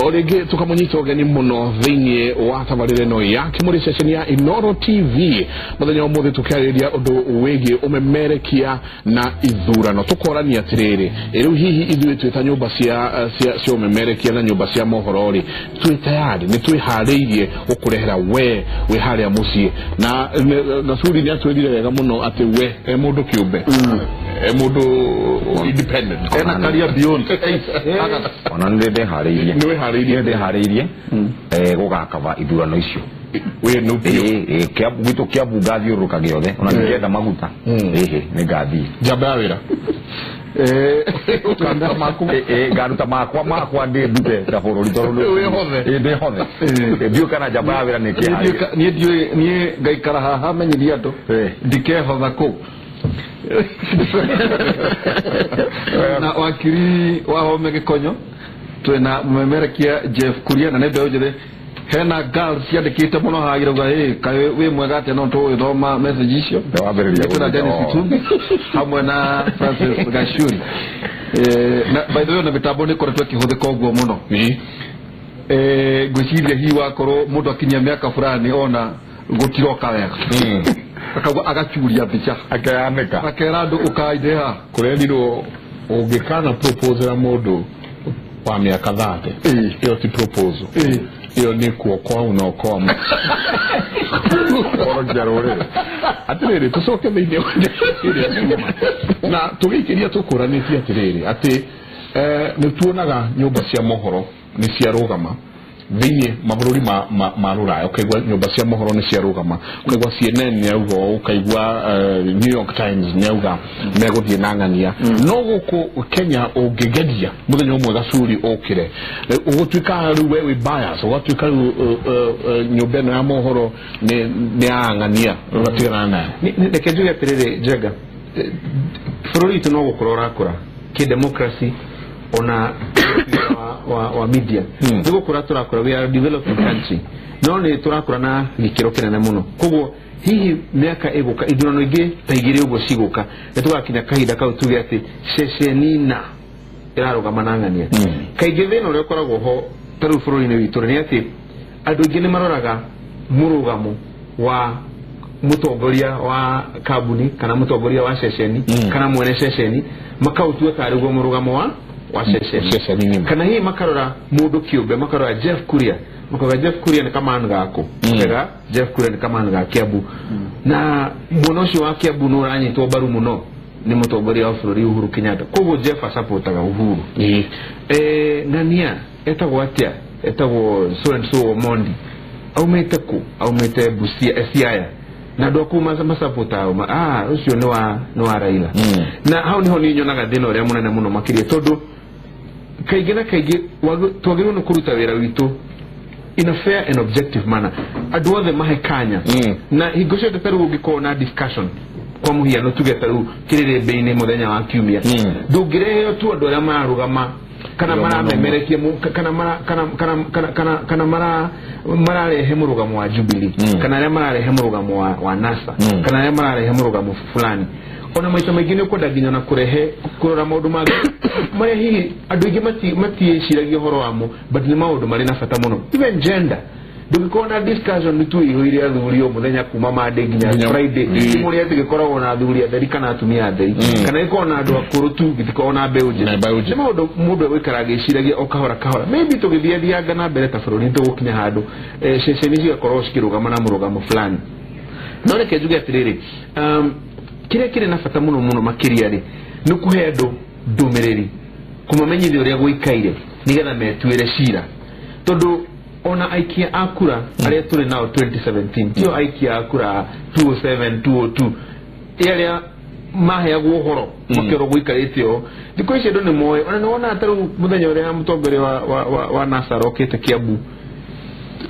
O rĩngĩ tũkamũnyita ũgeni mũno thĩinĩ wa tabarĩra ĩno ya Kĩmũrĩ ceceni ya Inooro TV. Mũthenya wa ũmũthĩ tũkĩarĩrĩria ũndũ wĩgiĩ ũmemerekia na ithurano. Tũkorania atĩrĩrĩ, rĩu hihi ithuĩ twĩ ta nyũmba cia ũmemerekia na nyũmba cia mohoro rĩ, twĩ tayari, nĩ twĩharĩirie gũkũrehera we wĩ harĩa mũciĩ. Na Gacuri nĩ atwĩrire wega mũno atĩ we e mũndũ kĩũmbe, e mũndũ independent, ena career beyond. Ona nĩ ndĩharĩirie. Nĩ wĩharĩirie. Nĩ ndĩharĩirie gũgakaba ithurano icio. We nũ biũ. Gwitũ Kiambu ngathiũrũrũka gĩothe, ona ngĩenda maguta ĩhĩ nĩ ngathiĩ. Njamba ya wĩra. Ũkaruta maku. Ngaruta makwa ndĩ ndute na bũrũri tondũ Wĩhothe. Ndĩhothe. Ndiũĩ kana njamba ya wĩra nĩ kĩharĩirie. Niĩ ndiũĩ, niĩ ngaikara haha menyithia andũ ndikehotha kũu. Na wakiri wa Home Gĩkonyo twĩna mũmemerekia Jeff Kuria, na nĩ mbeũ njĩthĩ. Hena girls ciandĩkĩte mũno haha irauga, ĩ kaĩ wĩ mwega atĩa, no tũgũgĩthoma message icio. Wambĩrĩria. Twĩna Dennis Itumbi hamwe na Francis Gachuri. Na by the way, na mĩtambo nĩ ĩkoretwo ĩkĩhũthĩka ũguo mũno. Ngwĩciria hihi wakorwo mũndũ akinyia mĩaka fulani ona gũtiroka wega, akauga agacuria mbica, akeanĩka, akera andũ ũkai ndĩ haha. Kũrerirwo ũngĩkana proposera mũndũ wa mĩaka 30, ĩyo ti proposal, ĩyo nĩ kuokoa unaokoa kũhorokia rũrĩrĩ. Atĩrĩrĩ, tũcoke thĩinĩ wa ĩrĩa cuma na tũgĩikĩria tũkũranĩtie atĩrĩrĩ, atĩ nĩ tuonaga nyũmba cia mohoro nĩ ciarũgama thĩinĩ mabũrũri ma rũraya, ũkaigua nyũmba cia mohoro nĩ ciarũgama, ũkaigua CNN nĩ auga ũũ, ũkaigua New York Times nĩ auga megũthiĩ na ng'ania. No gũkũ Kenya ũngĩgeria mũthenya ũmwe Gacuri ũkĩre, ũgũtuĩka rĩu we wĩ bias, ũgatuĩka rĩu nyũmba ĩno ya mohoro nĩ ya ng'ania, ũgatigana nayo. Reke njuge atĩrĩrĩ, Njenga, bũrũri witũ no gũkũra ũrakũra kĩ-democracy ona wa media. Nĩ gũkũra tũrakũra, we are a developing country, no nĩ tũrakũra na gĩkĩro kĩnene mũno. Koguo hihi mĩaka ĩgũka, ithurano ingĩ ta igĩrĩ ũguo cigũka, nĩ tũgakinya kahinda kau tuge atĩ ceceni na ĩrarũgama na ng'ania. Kaingĩ thĩna ũrĩa ũkoragwo ho ta rĩu bũrũri-inĩ witũ nĩ atĩ andũ aingĩ nĩ maroraga mũrũgamo wa mũtongoria wa kambuni kana mũtongoria wa ceceni kana mwene ceceni, makautua tarĩ guo mũrũgamo wa ceceni. Ceceni ng'ima. Kana hihi makarora mũndũ kĩũmbe, makarora Jeff Kuria, makauga Jeff Kuria nĩ kamani gaku kega, Jeff Kuria nĩ kamani ga Kiambu, na mwena ũcio wa Kiambu nĩ ũranyitwo mbaru mũno nĩ mũtongoria wa bũrũri Uhuru Kenyatta, koguo Jeff asapotaga Uhuru. Ng'ania etagwo atĩa, etagwo so and so Omondi, aumĩte kũ? Aumĩte Busia, Siaya, na andũ akuu masapota ũcio nĩ wa Raila. Na hau niho niĩ nyonaga thĩna ũrĩa mũnene mũno makĩria, tondũ kaingĩ na kaingĩ twagĩrĩirwo nĩ kũruta wĩra witũ in a fair and objective manner, andũ othe mahe kanya. Na hingo ciothe ta rĩu ũngĩkorwo na discussion, kwa mũhiano tuge ta rĩu kĩrĩrĩmbĩ-inĩ mũthenya wa kiumia, ndũngĩreheo tu andũ arĩa mararũgama kana maramemerekia kana mara kana kana kana kana kana mara mararehe mũrũgamo wa Jubilee, kana arĩa mararehe mũrũgamo wa NASA, kana arĩa mararehe mũrũgamo fulani. Ona maita maingĩ nĩ ũkwenda nginya na kũrehe kũrora maũndũ mangĩ marĩa hihi andũ aingĩ matiĩciragia ũhoro wamo, but nĩ maũndũ marĩ na bata mũno. Even gender, ndũngĩkorwo na discussion nĩ tuĩihũire athuri o mũthenya kuma Monday nginya Friday, kĩmũrĩ atĩ gĩkoragwo na athuri atheri kana atumia atheri, kana gĩkoragwo na andũ akũrũ tu, gĩtikoragwo na mbeũ njĩthĩ. Nĩ maũndũ mũndũ egũikara agĩciragia o kahora kahora. Maybe tũgĩthiathianga na mbere ta bũrũri nĩtũgũkinya handũ ceceni cigakorwo cikĩrũgama na mũrũgamo fulani. No reke njuge atĩrĩrĩ, kĩrĩa kĩrĩ na bata mũno mũno makĩria rĩ, nĩ kũhe andũ ndũmĩrĩri, kũmamenyithia ũrĩa gũikaire nĩgetha metuĩre cira, tondũ ona aikia a kura arĩa tũrĩ nao 2017 tio aikia a kura 207 202 arĩa maheagwo ũhoro makĩrwo gũikarĩte ũũ. Thikũ ici andũ nĩ moĩ, ona nĩ wonaga ta rĩu mũthenya ũrĩa mũtongoria wa NASA arokĩte Kiambu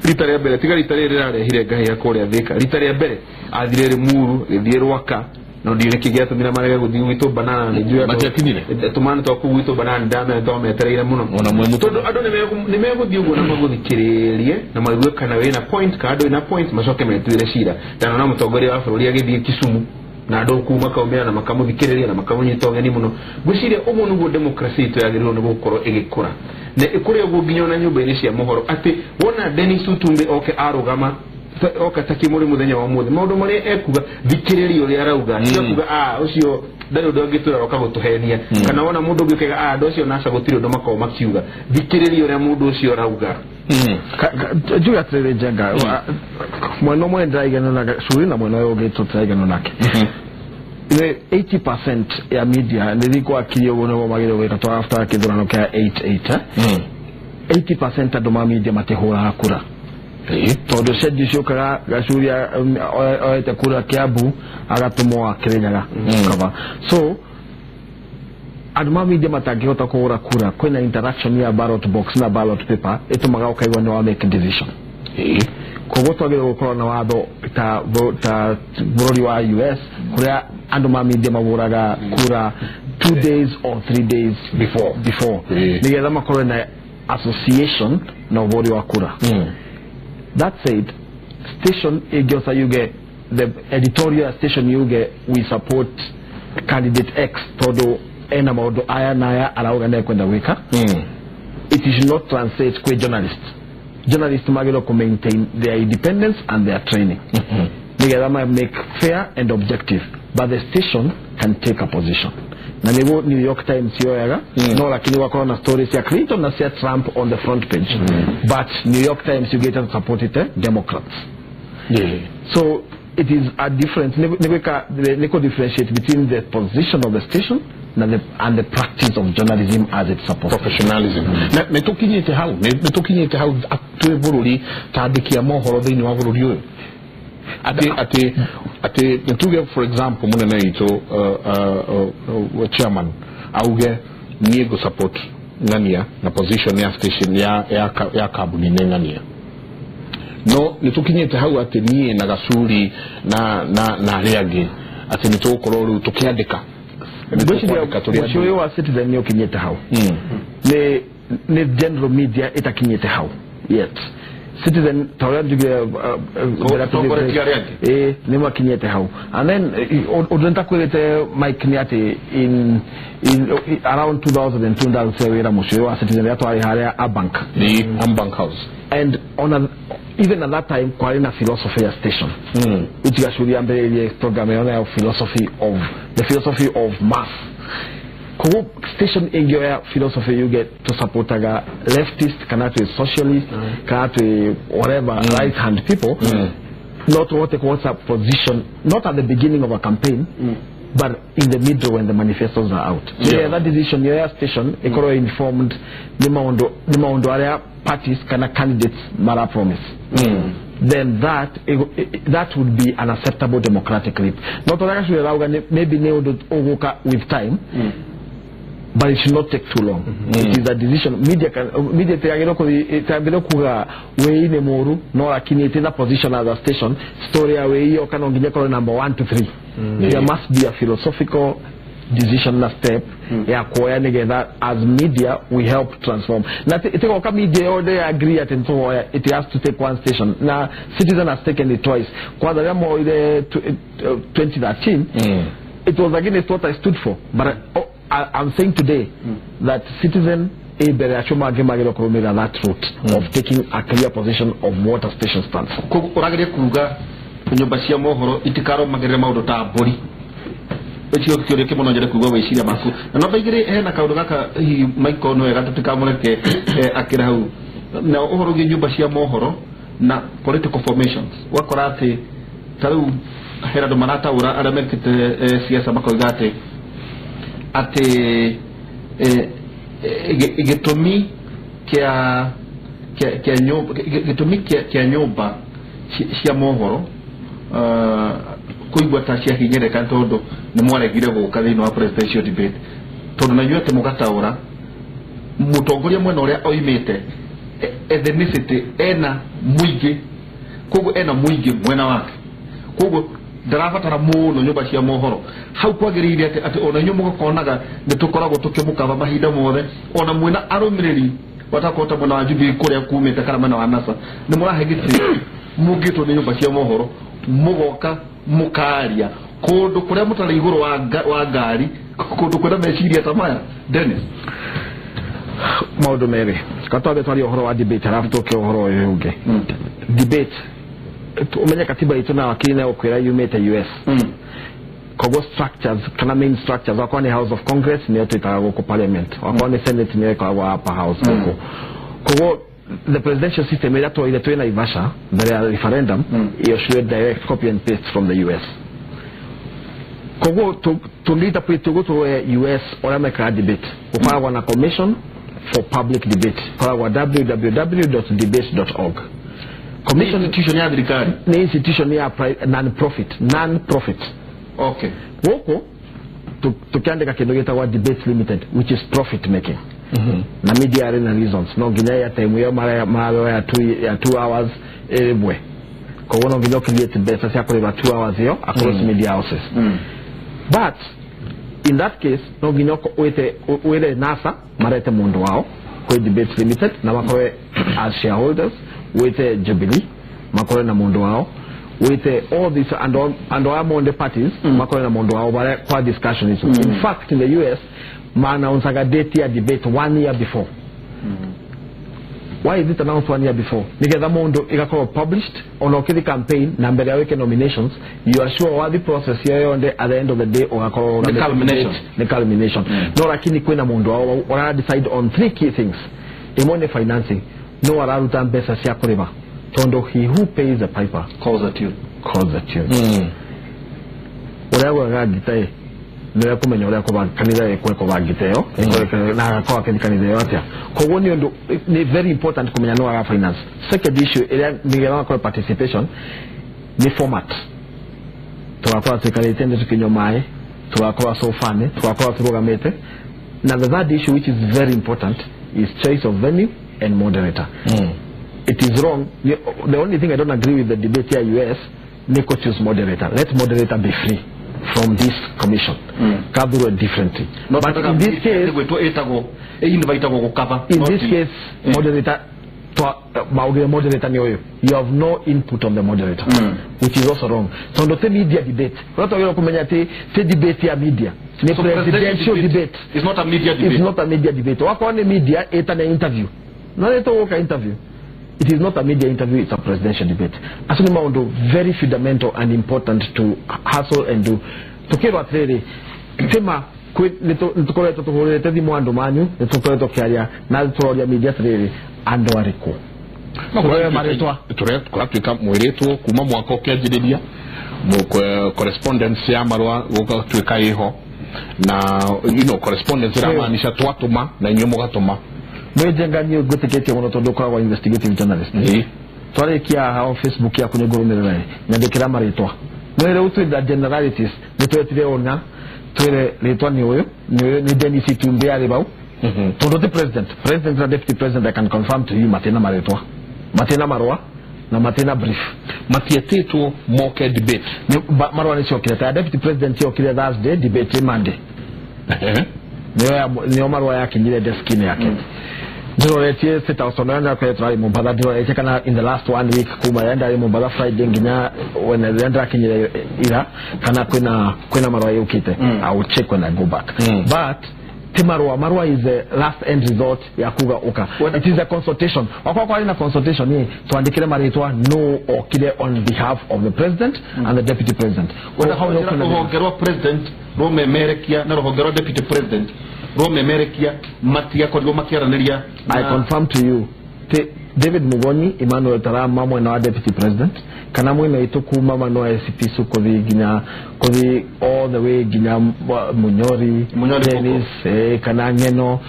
rita rĩa mbere, tiga rita rĩrĩ rĩrarehire ngahĩha kũrĩa Thika, rita rĩa mbere athire Limuru, agĩthiĩ Rwaka, no ndiũĩ nĩkĩ gĩatũmire marege gũthiĩ gwitũ Banana. Nĩ njũĩ Matiakinyire? Tũmwana twa kũu gwitũ Banana ndamenya twametereire mũno. Ona mwe tondũ andũ nĩ megũthiĩ ũguo na magũthikĩrĩrie na maigue kana wĩna point kana ndũrĩ na point, macoke metuĩre cira. Ndanona mũtongoria wa bũrũri agĩthiĩ Kisumu na andũ kuu makaumĩra na makamũthikĩrĩria na makamũnyita ũgeni mũno. Ngwĩciria ũguo nĩguo democracy itũ yagĩrĩirwo nĩ gũkorwo ĩgĩkũra. Na kũrĩ ũguo nginya ona nyũmba-inĩ cia mohoro atĩ wona Dennis Utumbe oke arũgama oka ta kimuri muthenya wa muthi maundu maria ekuga thikiriria uria arauga ekuga a ucio ndari undu angitwira oka gutuhenia kana wona mundu ungi ukega a andu acio naca gutiri undu makoragwo makiuga thikiriria uria mundu ucio arauga. Njuge atiriri Njenga, mwena ũmwe ndĩraigana na Gacuri na mwena ũyũ ũngĩ tũtiraigana nake. 80% ya media nĩ gwakiri ũguo nĩguo magĩrĩirwo gwĩka twa after kĩthurano kĩa 88 80% andũ ma media matihũraga kura tondũ cenji ciũkaga Gacuri oete kura Kiambu agatũmwo Kirinyaga cover. So andũ ma media matangĩhota kũhũra kura kwĩna interaction ya ballot box na ballot paper ĩtũmaga ũkaigua nĩ wa make decision. Koguo twagĩrĩirwo gũkorwo na watho ta bũrũri wa US kũrĩa andũ ma media mahũraga kura 2 days or 3 days before nĩgetha makorwo na association na ũhũri wa kura. That said, station ĩngĩoca yuge the editorial station yuge we support candidate X tondũ ena maũndũ aya na aya arauga nĩ ekwenda gwĩka, it is not translate kwĩ journalists. Journalists magĩrĩirwo kũ maintain their independence and their training nĩgetha ma make fair and objective, but the station can take a position. Na nĩguo New York Times yoyaga no lakini wakorwo na stories ya Clinton na cia Trump on the front page, but New York Times yugĩte to support it Democrats. So it is a difference nĩkũ differentiate between the position of the station and the practice of journalism as it's supposed. Professionalism. Na nĩtũkinyĩte hau, nĩtũkinyĩte hau twĩ bũrũri ta andĩki a mohoro thĩinĩ wa bũrũri ũyũ atĩ nĩtuge for example mũnene witũ chairman auge niĩ ngũ support ng'ania na position ya station ya kambuni nĩ ng'ania, no nĩtũkinyĩte hau atĩ niĩ na Gacuri na arĩa angĩ atĩ nĩtũgũkorwo rĩu tũkĩandĩka. Mũciĩ ũyũ wa Citizen nĩ ũkinyĩte hau, nĩ general media ĩtakinyĩte hau yet. Citizen ta ũrĩa njugire nĩ makinyĩte hau. And then ũndũ nĩtakwĩrĩte Mike nĩ atĩ in around 2002 ndarutire wĩra mũciĩ ũyũ wa Citizen rĩrĩa twarĩ harĩa Abank, Ambank House, and on even at that time kwarĩ na philosophy ya station which Gacuri ambĩrĩirie program ĩyo nayo philosophy of the philosophy of mass. Koguo station ĩngĩoya philosophy yuge tũsupportaga leftist kana twĩ socialist kana twĩ whatever right hand people, no tũhote kuosa position not at the beginning of a campaign but in the middle when the manifestos are out. Yeah, that decision yoya station ĩkorwo informed nĩ maũndũ arĩa parties kana candidates mara promise. Then that would be an acceptable democratic leap. Not that Gacuri arauga maybe nĩ ũndũ ũgũka with time, but it should not take too long. It is a decision. Media ĩtagĩrĩirwo kuga wĩi nĩ mũũru, no lakini it is a position as a station story ya wĩi yoka no nginya ĩkorwo number 1 to 3. There must be a philosophical decision na step ya kuoya nigetha as media we help transform. Na itigoka media yothe agree ati nituoya, it has to take one station. Na Citizen has taken it twice. Kwanza rĩrĩa moire 2013 it was against what I stood for, but I'm saying today that Citizen mbere acio mangĩ magĩrĩirwo kũrũmĩrĩra that route of taking a clear position of what a station stands for. Koguo ũrageria kuga nyũmba cia mohoro itikarũmagĩrĩra maũndũ ta mbũri. Ũcio kĩũria kĩmwe no nyende kũigua meciria maku. Na namba igĩrĩ hena kaũndũ gaka hihi Michael no wega tũtikamũreke akĩra hau. Na ũhoro wĩgiĩ nyũmba cia mohoro na political formations. Ũgakora atĩ ta rĩu hena andũ marataũra arĩa mekĩte siasa makoiga atĩ gĩtũmi kĩa nyũmba cia mohoro kũigua ta ciahinyĩrĩka tondũ nĩ mwaregire gũka thĩinĩ wa presidential debate, tondũ na inyuĩ atĩ mũgataũra mũtongoria mwena ũrĩa oimĩte ethnicity ena mũingĩ, koguo ena mũingĩ mwena wake, koguo ndarabatara mũno nyũmba cia mohoro. Hau kwagĩrĩire atĩ ona inyuĩ mũgakonaga nĩ tũkoragwo tũkĩmũkaba mahinda mothe, ona mwĩna arũmĩrĩri watakorwo ta mwena wa Jubilee kũrĩa kumĩte kana mwena wa NASA nĩ mũrahe gĩtĩo mũngĩtwo nĩ nyũmba cia mohoro mũgoka mũkaria kũndũ kũrĩa mũtarĩ igũrũ wa ngari, kũndũ kwĩna meciria ta maya. Dennis, Maundu meri katwambe twarie uhoro wa debate arafu tuke uhoro uyu ungi. Debate umenye katiba itu na wakili na ukwira yumite US. Koguo structures kana main structures wakwa ni House of Congress niyo twitaga guku Parliament, wakwa ni Senate niyo ikoragwo upper house guku. Koguo the presidential system ira twaire twi Naivasha mbere ya referendum iyo should direct copy and paste from the US. Koguo tungita pwitugu tuwe US oria mekaga debate gukoragwo na commission for public debate koragwo www.debate.org. Commission institution ya thirikari ni institution ya non-profit non-profit. Okay. Gũkũ tukiandika kindu gitagwa Debate Limited which is profit making. Na media arena reasons no nginya ya time yo mara ya 2 hours ĩmwe. Koguo no nginya create mbeca cia kũrĩha 2 hours ĩyo across media houses. But in that case no nginya wĩte wĩre NASA marete mundu wao kwĩ Debate Limited na makorwe as shareholders, wĩte Jubilee makorwe na mundu wao, with all these and all monde parties makorwe na mundu wao bare kwa discussion icio. In fact in the US maannounceaga date ya debate 1 year before. Why is it announced 1 year before? Nigetha mundu igakorwo published ona ukithi campaign na mbere ya wike nominations, you are sure what the process yo yonde at the end of the day ugakorwo ni culmination. Ni culmination. No lakini kwina mundu wao ora decide on 3 key things. Imwe ni financing, no araruta mbeca cia kurima tondu he who pays the piper calls the tune. Calls the tune. Uria gwaga ngita nä kumenya uria kanitha ĩkwekwo ngita ĩyo na agakorwo akĩthi kanitha ĩyo atĩa. Koguo nĩ ũndũ nĩ very important kumenya no ara finance. Second issue ĩrĩa nĩgetha makorwo participation nĩ format. Tũgakorwo tũikarĩte nĩ tũkĩnyua maĩ, tũgakorwo sofa-inĩ, tũgakorwo tũrũgamĩte. Na the third issue which is very important is choice of venue and moderator. It is wrong. The only thing I don't agree with the debate here US, Nico choose moderator. Let moderator be free from this commission. Cover differently. No, but in this case, in this case, moderator, moderator you have no input on the moderator, which is also wrong. So not a media debate. Not a debate here media. So presidential debate. It's not a media debate. It's not a media debate. Wako on media, it's an interview. Not a interview. It is not a media interview, it's a presidential debate. Acio nĩ maũndũ very fundamental and important to hustle and do. Tukĩrwo atĩrĩrĩ, tima nĩ tũkoretwo tũhũrĩte thimũ andũ manyu, nĩ tũkoretwo tũkĩaria na tũroria media atĩrĩrĩ, andũ arĩkũ? Marĩtwa kũratuĩka mwĩrĩtwo kuma mwaka ũkĩanjĩrĩria correspondence ya marũa gũgatuĩka ĩho na you know correspondence ĩramaanisha twatũma na inyuĩ mũgatũma. Mwenjenga niĩ ngwĩtĩkĩtie mũno tondũ ũkoragwo investigative journalist. Twarĩkia haha Facebook yaku nĩ ngũrũmĩrĩra nyandĩkĩra marĩtwa. No rĩu twĩ generalities nĩ twetire ona twĩre rĩtwa nĩ ũyũ nĩ Dennis Itumbi arĩ bau. Tondũ ti president, president na deputy president I can confirm to you matina marĩtwa, matina marũa na matina brief. Matietĩtwo moke debate. Marũa nĩ ciokire ta deputy president yokire Thursday, debate Monday. Nĩyo marũa yakinyire desk-inĩ yake. Ndiroretie State House ona ndakoretwo arĩ Mombatha, ndiroretie kana in the last 1 week kuma rĩrĩa ndarĩ Mombatha Friday nginya when rĩrĩa ndakinyire ira kana kwĩna marũa yũkĩte. I will check when I go back. But ti marũa, marũa is the last end resort ya kuga ũka. It is a consultation. Wakorwo kwarĩ na consultation ni twandĩkĩre marĩtwa no okire on behalf of the president and the deputy president. Rũhonge rwa president rũmemerekia na rũhonge rwa deputy president rũmemerekia matiakorirwo makĩaranĩria. I confirm to you David Mugonyi, Emmanuel Tarama mwena wa deputy president kana mwena itu kuma mano SCP kuthi nginya kuthi all the way nginya Munyori, Dennis kana Ng'eno,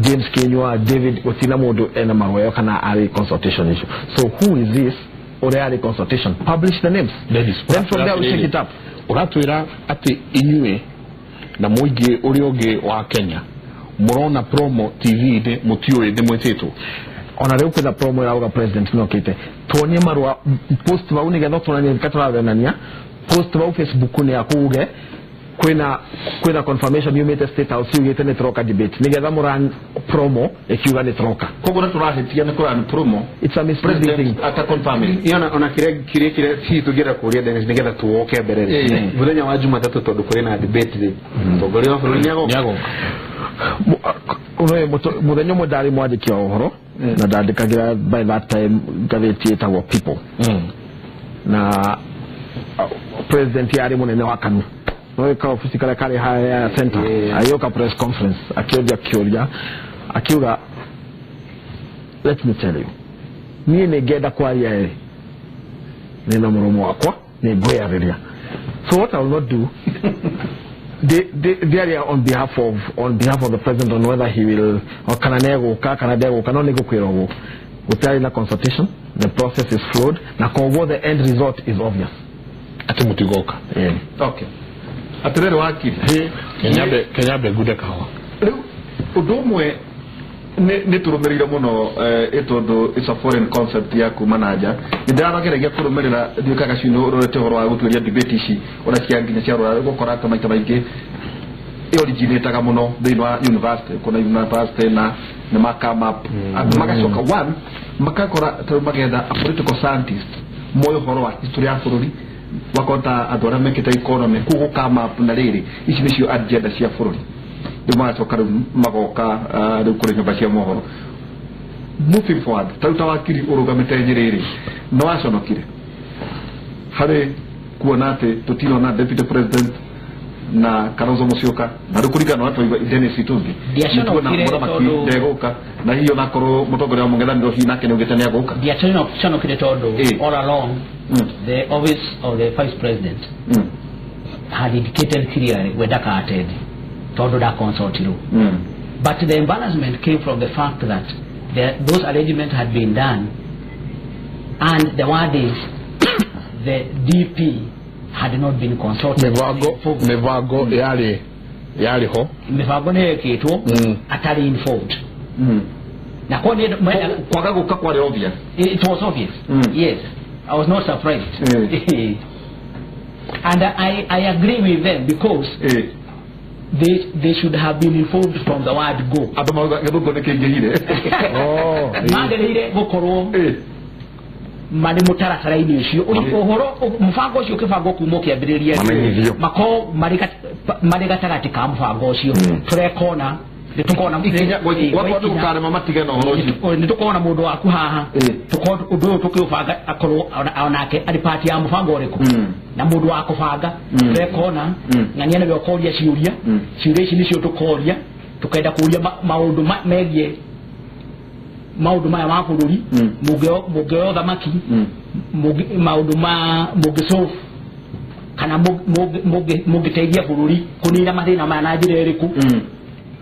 James Kinyua, David gutina mundu ena marũa kana ari consultation issue. So who is this uria ari consultation? Publish the names. Dennis, then from there we check it up. Uratwira ati inyuĩ na mũingĩ ũrĩa ũngĩ wa Kenya mũrona promo TV-inĩ mũtiũĩ nĩ mwĩtĩtwo. Ona rĩu kwĩna promo ĩrauga president nĩokĩte. Tuonie marũa post bau nĩgetha tuonanie katũrathenania post bau Facebook-inĩ yaku uge kwĩna confirmation yumĩte State House yugĩte nĩ tũroka debate nĩgetha mũran promo ĩkiuga nĩ tũroka. Koguo nĩ tũrahĩtia nĩ kũran promo. It's a misleading thing. Ata confirming. Ona kĩrĩa hihi tũngĩenda kũũria Dennis nĩgetha tuoke mbere rĩ. Mũthenya wa Jumatatũ tondũ kũrĩ na debate rĩ, mũtongoria wa bũrũri nĩagoka. Muthenya ũmwe ndarĩ mwandĩki wa ũhoro na ndandĩkagĩra by that time ngathĩti ĩtagwo People. Na president yarĩ mũnene wa KANU. No ka ofisi karĩa karĩ haya center. Agĩũka press conference akĩũria kĩũria akiuga, let me tell you, niĩ nĩ ngenda kwaria ĩ nĩ na mũromo wakwa nĩ ngwĩyarĩria. So what I will not do, they are on behalf of the president on whether he will or kana negũka kana ndegũka, no nĩngũkwĩra ũguo gũtiarĩ na consultation, the process is flawed, na koguo the end result is obvious atĩ mũtigoka. Okay, atĩrĩrĩ wakiri Kenya mbe kahawa rĩu ũndũ ũmwe nĩ tũrũmĩrĩire mũno ĩtondũ it's a foreign concept ya kuma na nja. Nĩ ndĩrageragia kũrũmĩrĩra ndiũĩ Gacuini ũrorete ũhoro wa gũtuĩria debate ici ũrĩa cia nginya cia rũraya, ũgũkora ta maita maingĩ ĩoriginĩtaga mũno thĩinĩ wa university, kuna university na nĩ ma come up andũ magacoka one makakora ta rĩu magetha a political scientist moĩ ũhoro wa history ya bũrũri, wakota andũ arĩa mekĩte economy kũu gũ come up na rĩrĩ ici nĩcio agenda cia bũrũri. Rĩu magacoka rĩu magoka rĩu kũrĩ nyũmba cia mohoro. Moving forward, ta rĩu ta wakiri ũrũgamĩte Nyĩrĩ nĩ waconokire harĩ kuona atĩ tũtirona deputy president na Kalonzo Musyoka na rĩu kũringana na twaigua Dennis Itumbi Ndiaconokire tondũ ndegũka, na hihi onakorwo mũtongoria wa mũng'ethanĩro hihi nake nĩaugĩte nĩagũka. Ndiaconokire tondũ all along the office of the vice president had indicated clearly we ndaka attend tondũ ndaconsultirwo. But the embarrassment came from the fact that those arrangements had been done, and the word is the DP had not been consulted. Mibango yarĩ ho, mibango nĩ yekĩtwo atarĩ informed. Na kwa nĩ kwaga gũka kwarĩ obvious. It was obvious. Yes, I was not surprised. And I agree with them because they should have been informed from the word go. Andũ mauga gĩthũngũ nĩ kĩingĩhire. Magĩrĩire gũkorwo marĩ mũtaratara-inĩ ũcio, ũhoro mũbango ũcio ũkĩbangwo kuma ũkĩambĩrĩria makorwo marĩ gatagatĩ ka mũbango ũcio. Tũrekona nĩtũkona nĩtũkona mũndũ waku haha, tũkorwo ũndũ ũyũ tũkĩũbanga akorwo onake arĩ part ya mũbango ũrĩkũ, na mũndũ wa kũbanga tũrekona ng'ania nĩwe ũkoria ciũria, ciũria ici nĩcio tũkoria, tũkenda kũria maũndũ megiĩ maũndũ maya ma bũrũri, mũngĩoya ũthamaki, maũndũ ma mũngĩsolve kana mũngĩteithia bũrũri kũnina mathĩna maya na njĩra ĩrĩkũ.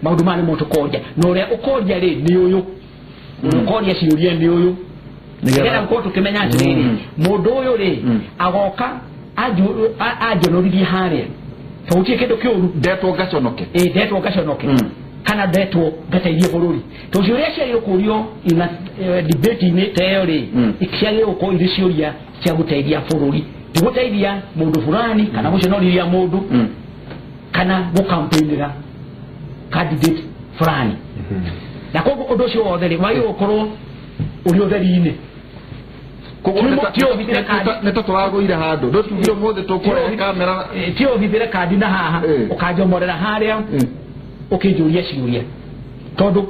Maũndũ maya nĩmo tũkoria, na ũrĩa ũkoria rĩ nĩ ũyũ, ũrĩa ũkoria ciũria nĩ ũyũ, nĩgetha gũkorwo tũkĩmenya atĩrĩrĩ mũndũ ũyũ rĩ agoka anjonoririe harĩa tondũ gũtirĩ kĩndũ kĩũru ndetwo ngaconoke, ndetwo ngaconoke kana ndetwo ngateithie bũrũri. Tondũ ciũria ciagĩrĩirwo kũrio debate-inĩ ta ĩyo rĩ ciagĩrĩirwo gũkorwo irĩ ciũria cia gũteithia bũrũri, ti gũteithia mũndũ fulani kana gũconorithia mũndũ kana gũkampĩinĩra candidate fulani. Na koguo ũndũ ũcio wothe rĩ wagĩrĩirwo gũkorwo ũrĩ ũtheri-inĩ. Nĩ ta tũragũire handũ ndũtugire ũmũthĩ tũkũrehe kamera, ti ũhithĩre kandi na haha ũkanjomorera harĩa ũkĩnjũria ciũria, tondũ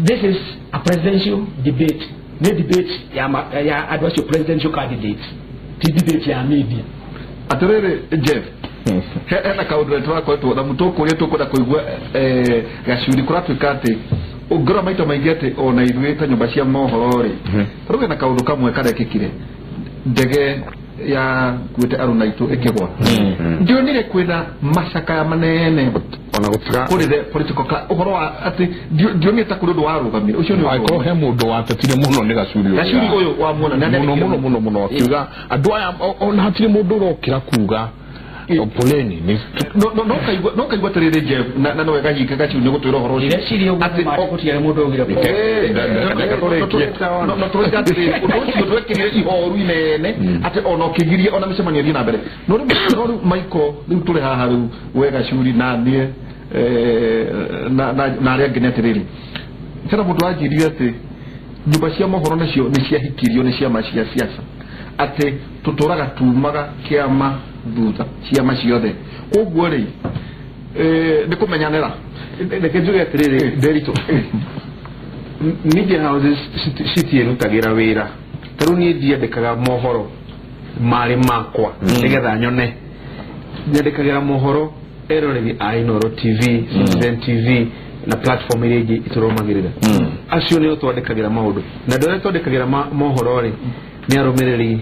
this is a presidential debate, nĩ debate ya andũ acio presidential candidates, ti debate ya media. Atĩrĩrĩ Jeff, hena kaũndũ tũrakoretwo na mũtũkũria tũkwenda kũigua Gacuri kũratuĩka atĩ ũngĩrora maita maingĩ atĩ ona ithuĩ ta nyũmba cia mohoro rĩ tarĩu hena kaũndũ kamwe karekĩkire ndege ya kuĩte aruna aitũ ĩkĩgwa, ndionire kwĩna macakaya manene ona gũtiga kũrĩ the political ũhoro wa atĩ ndionire ta kũrĩ ũndũ warũgamire ũcio nĩ angĩkorwo he mũndũ watetire mũno nĩ Gacuri ũyũ. Gacuri ũyũ wa muona mũno mũno mũno mũno akiuga andũ aya ona hatirĩ mũndũ ũrokĩra kuga poleni no kaigua atĩrĩrĩ Jeff, na no wega hinga Gacuri nĩ gũtwĩra ũhoro ũcio atĩ gũtiarĩ mũndũ augire no tũroiga atĩrĩrĩ ũndũ ũcio ndwekĩrire ihoru inene atĩ ona ũkĩgiria ona mĩcemanio ĩthiĩ na mbere. No rĩu Michael, rĩu tũrĩ haha rĩu we Gacuri na niĩ na arĩa angĩ nĩ atĩrĩrĩ hena mũndũ wanjĩrire atĩ nyũmba cia mohoro nacio nĩ ciahikirio nĩ ciama cia siasa, atĩ tũtũraga tumaga kĩama thutha ciama ciothe, koguo rĩ nĩ kũmenyanĩra Reke njuge atĩrĩrĩ Nderitu, media houses citiĩrutagĩra wĩra. Ta rĩu niĩ ndiandĩkaga mohoro marĩ makwa nĩgetha nyone, nyandĩkagĩra mohoro eroreri a Inooro TV, Citizen TV na platform iria ingĩ itũrũmagĩrĩra. Acio nĩo twandĩkagĩra maũndũ, na andũ arĩa twandĩkagĩra mohoro rĩ nĩ arũmĩrĩri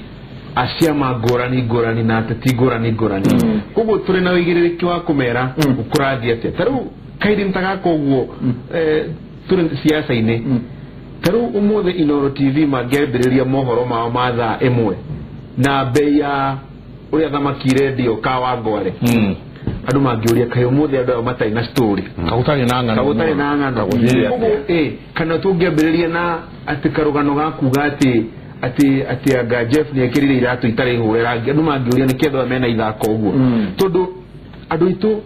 a ciama ngũrani ngũrani na ateti ngũrani ngũrani. Koguo tũrĩ na ũigĩrĩrĩki wa kũmera kũrathiĩ atĩa. Ta rĩu kairĩ ta gaka ũguo tũrĩ siasa-inĩ, ta rĩu ũmũthĩ Inooro TV mangĩambĩrĩria mohoro mao ma thaa 1 na bei ya ũrĩa thamaki irendio Kawangware, andũ mangĩũria kaĩ ũmũthĩ andũ aya matarĩ na story, Kagũtarĩ na ng'ano, kagũtarĩ na ng'ano. Koguo kana tũngĩambĩrĩria na atĩ karũgano ga kuga atĩ atĩ anga Jeff nĩ ekĩrire iratũ itarĩ hũre rangi, andũ mangĩũria nĩkĩ andũ aya mena ithako ũguo, tondũ andũ aitũ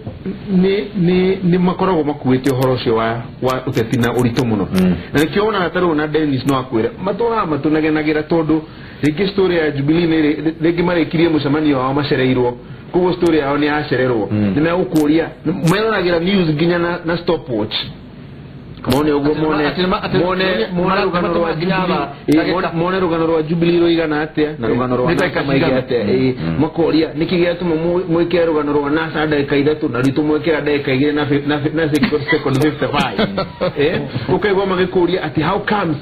nĩ makoragwo makuĩte ũhoro ũcio wa ũteti na ũritũ mũno. Na nĩkĩo wonaga ta rĩu na Dennis no akwĩre matũraga matũnegenagĩra, tondũ rĩngĩ story ya Jubilee nĩ rĩngĩ marĩkirie mũcemanio wao macereirwo, koguo story yao nĩ yacererwo. Nĩ megũkũria meroragĩra news nginya na stopwatch, mone ũguo mone rũgano rwa Jubilee rũigana atĩa na rũgano rwa NASA maige atĩa. Makoria nĩkĩ gĩatũma mwĩkĩre rũgano rwa NASA ndagĩka 3 na ritũ mwĩkĩra ndagĩka 2 na second 55. Ũkaigua magĩkũria atĩ how comes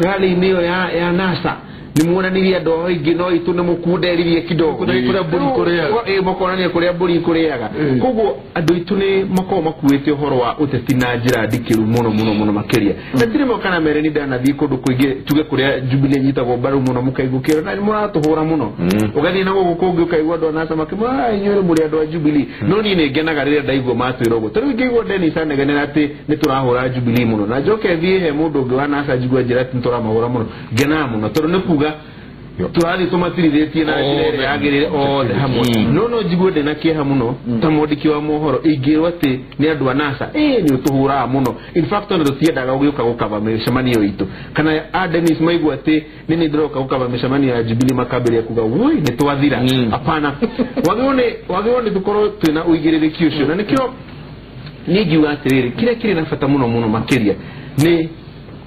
rally-inĩ ĩyo ya NASA nĩ muonanirie andũ aingĩ no itũ nĩ mũkunderirie kidogo kũrĩa mbũri kũrĩaga, makonania kũrĩa mbũri kũrĩaga. Koguo andũ aitũ nĩ makoragwo makuĩte ũhoro wa ũteti na njĩra ndikĩru mũno mũno mũno makĩria. Na tirĩ mo kana mere nĩ ndanathiĩ kũndũ kũingĩ tuge kũrĩa Jubilee nyitagwo mbaru mũno, mũkaigua kĩro na nĩ mũratũhũra mũno. Ũgathiĩ na gũkũ kũngĩ ũkaigua andũ a NASA makĩmwĩra inyuĩ mũrĩ andũ a Jubilee. No niĩ nĩ ngenaga rĩrĩa ndaigua matwĩra ũguo. Ta rĩu ingĩigua Dennis anegenera atĩ nĩ tũrahũra Jubilee mũno, na njoke thiĩ he mũndũ ũngĩ wa NASA njigue njĩra atĩ nĩ tũramahũra mũno, ngenaga mũno tondũ nĩ kuga tũrathiĩ tũmatirithĩtie na njĩra ĩrĩa yagĩrĩire othe hamwe. No njigue ndĩna kĩeha mũno ta mwandĩki wa mohoro ingĩrwo atĩ nĩ andũ a NASA nĩ ũtũhũraga mũno. In fact ona tũtiendaga ũgĩũka gũkaba mĩcemanio itũ, kana a Dennis maigua atĩ nĩ nĩ ndĩroka gũkaba mĩcemanio ya Jubilee makambĩrĩria kuga woi nĩ twathira. Hapana, wagĩrĩirwo nĩ tũkorwo twĩna ũigĩrĩrĩki ũcio. Na nĩkĩo niĩ ngiuga atĩrĩrĩ, kĩrĩa kĩrĩ na bata mũno mũno makĩria nĩ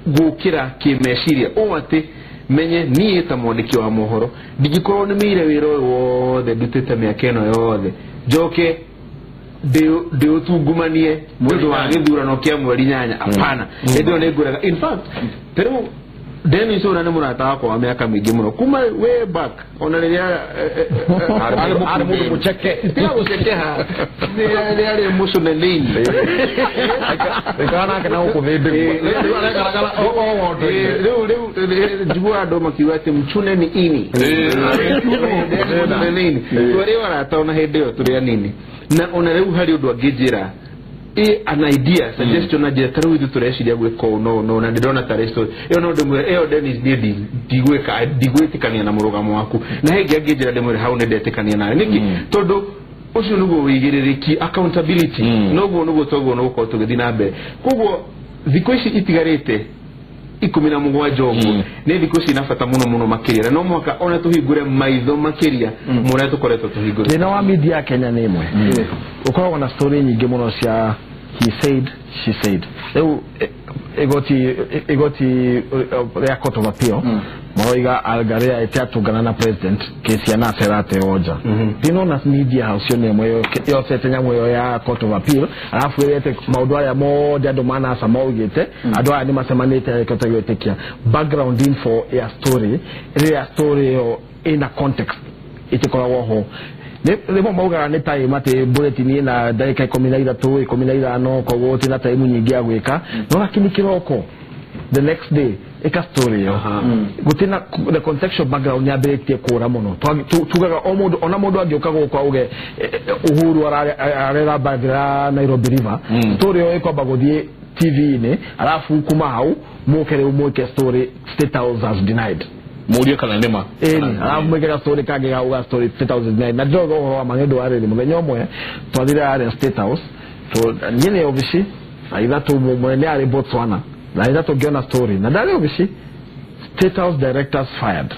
gũkĩra kĩmeciria ũũ atĩ menye niĩ ta mwandĩki wa mohoro ndingĩkorwo nĩmĩire wĩra ũyũ wothe ndutĩte mĩaka ĩno yothe njoke ndĩũtungumanie nĩ ũndũ wa gĩthurano kĩa mweri 8. Hapana, hĩndĩ ĩyo nĩ ngũrega. In fact ta rĩu Dennis ũrĩa nĩ mũrata wakwa wa mĩaka mĩingĩ mũno kuma way back, ona rĩrĩa arĩ mũndũ mũcheke, tiga gũcekeha, nĩ arĩ mũcũnenĩini ikara nake na gũkũ thĩndĩ rĩu rĩu njiguaga andũ makiuga atĩ mchune ni ini nini. Twarĩ arata ona hĩndĩ ĩyo tũrĩ anini, na ona rĩu harĩ ũndũ angĩnjĩra an idea suggestion na njĩra ta rĩu ithuĩ tũreciria gwĩka ũũ no no na ndĩrona tarĩ story ĩyo, no ndĩmwĩre ĩyo Dennis niĩ ndigwĩka ndigwĩtĩkania na mũrũgamo waku, na hĩngĩ angĩnjĩra ndĩmwĩre hau nĩ ndetĩkania nawe. Nĩkĩ? Tondũ ũcio nĩguo ũigĩrĩrĩki, accountability, noguo nĩguo twaguo nĩ gũkorwo tũgĩthiĩ na mbere. Koguo thikũ ici itigarĩte 17 ũguo nĩ thikũ cina bata mũno mũno makĩria, na no mũhaka ona tũhingũre maitho makĩria mũrĩa tũkoretwo tũhingũrĩte. Thĩna wa media ya Kenya nĩ ĩmwe, ũkoragwo na story nyingĩ mũno cia he said she said. Rĩu igoti rĩa Court of Appeal maroiga Algaria ĩtiatũngana na president kesi ya NASA ĩrateo nja. Ndinona media house ĩyo nĩ ĩmwe yocete nyamũ ĩyo ya Court of Appeal, arabu ĩrete maũndũ arĩa mothe andũ ma NASA maugĩte, andũ aya nĩ macemanĩte reke tũgwĩtĩkia background info ya story ĩrĩa story ĩyo ĩna context ĩtikoragwo ho. Rĩmwe maugaga nĩ time atĩ bulletin ĩna ndagĩka 13 15, koguo gũtirĩ na time nyingĩ ya gwĩka, no lakini kĩroko the next day ĩka story ĩyo gũtirĩ the contextual background yambĩrĩtie kũra mũno. Tugaga o mũndũ ona mũndũ angĩũka gũkũ auge Uhuru arera bathira Nairobi River, story ĩyo ĩkwamba gũthiĩ TV-inĩ, arabu kuma hau mũke rĩu mwĩke story State House has denied mũrie kana nĩ ma ĩni, arabu mwĩke ga story kangĩ gauga story State House is denied. Na ndĩroiga ũhoro wa ma nĩ ũndũ wa rĩrĩ, mũthenya ũmwe twathire harĩa State House, niĩ nĩ obici thaa 3 mũnene arĩ Botswana, thaa 3 ngĩona story na ndarĩ obici, State House directors fired.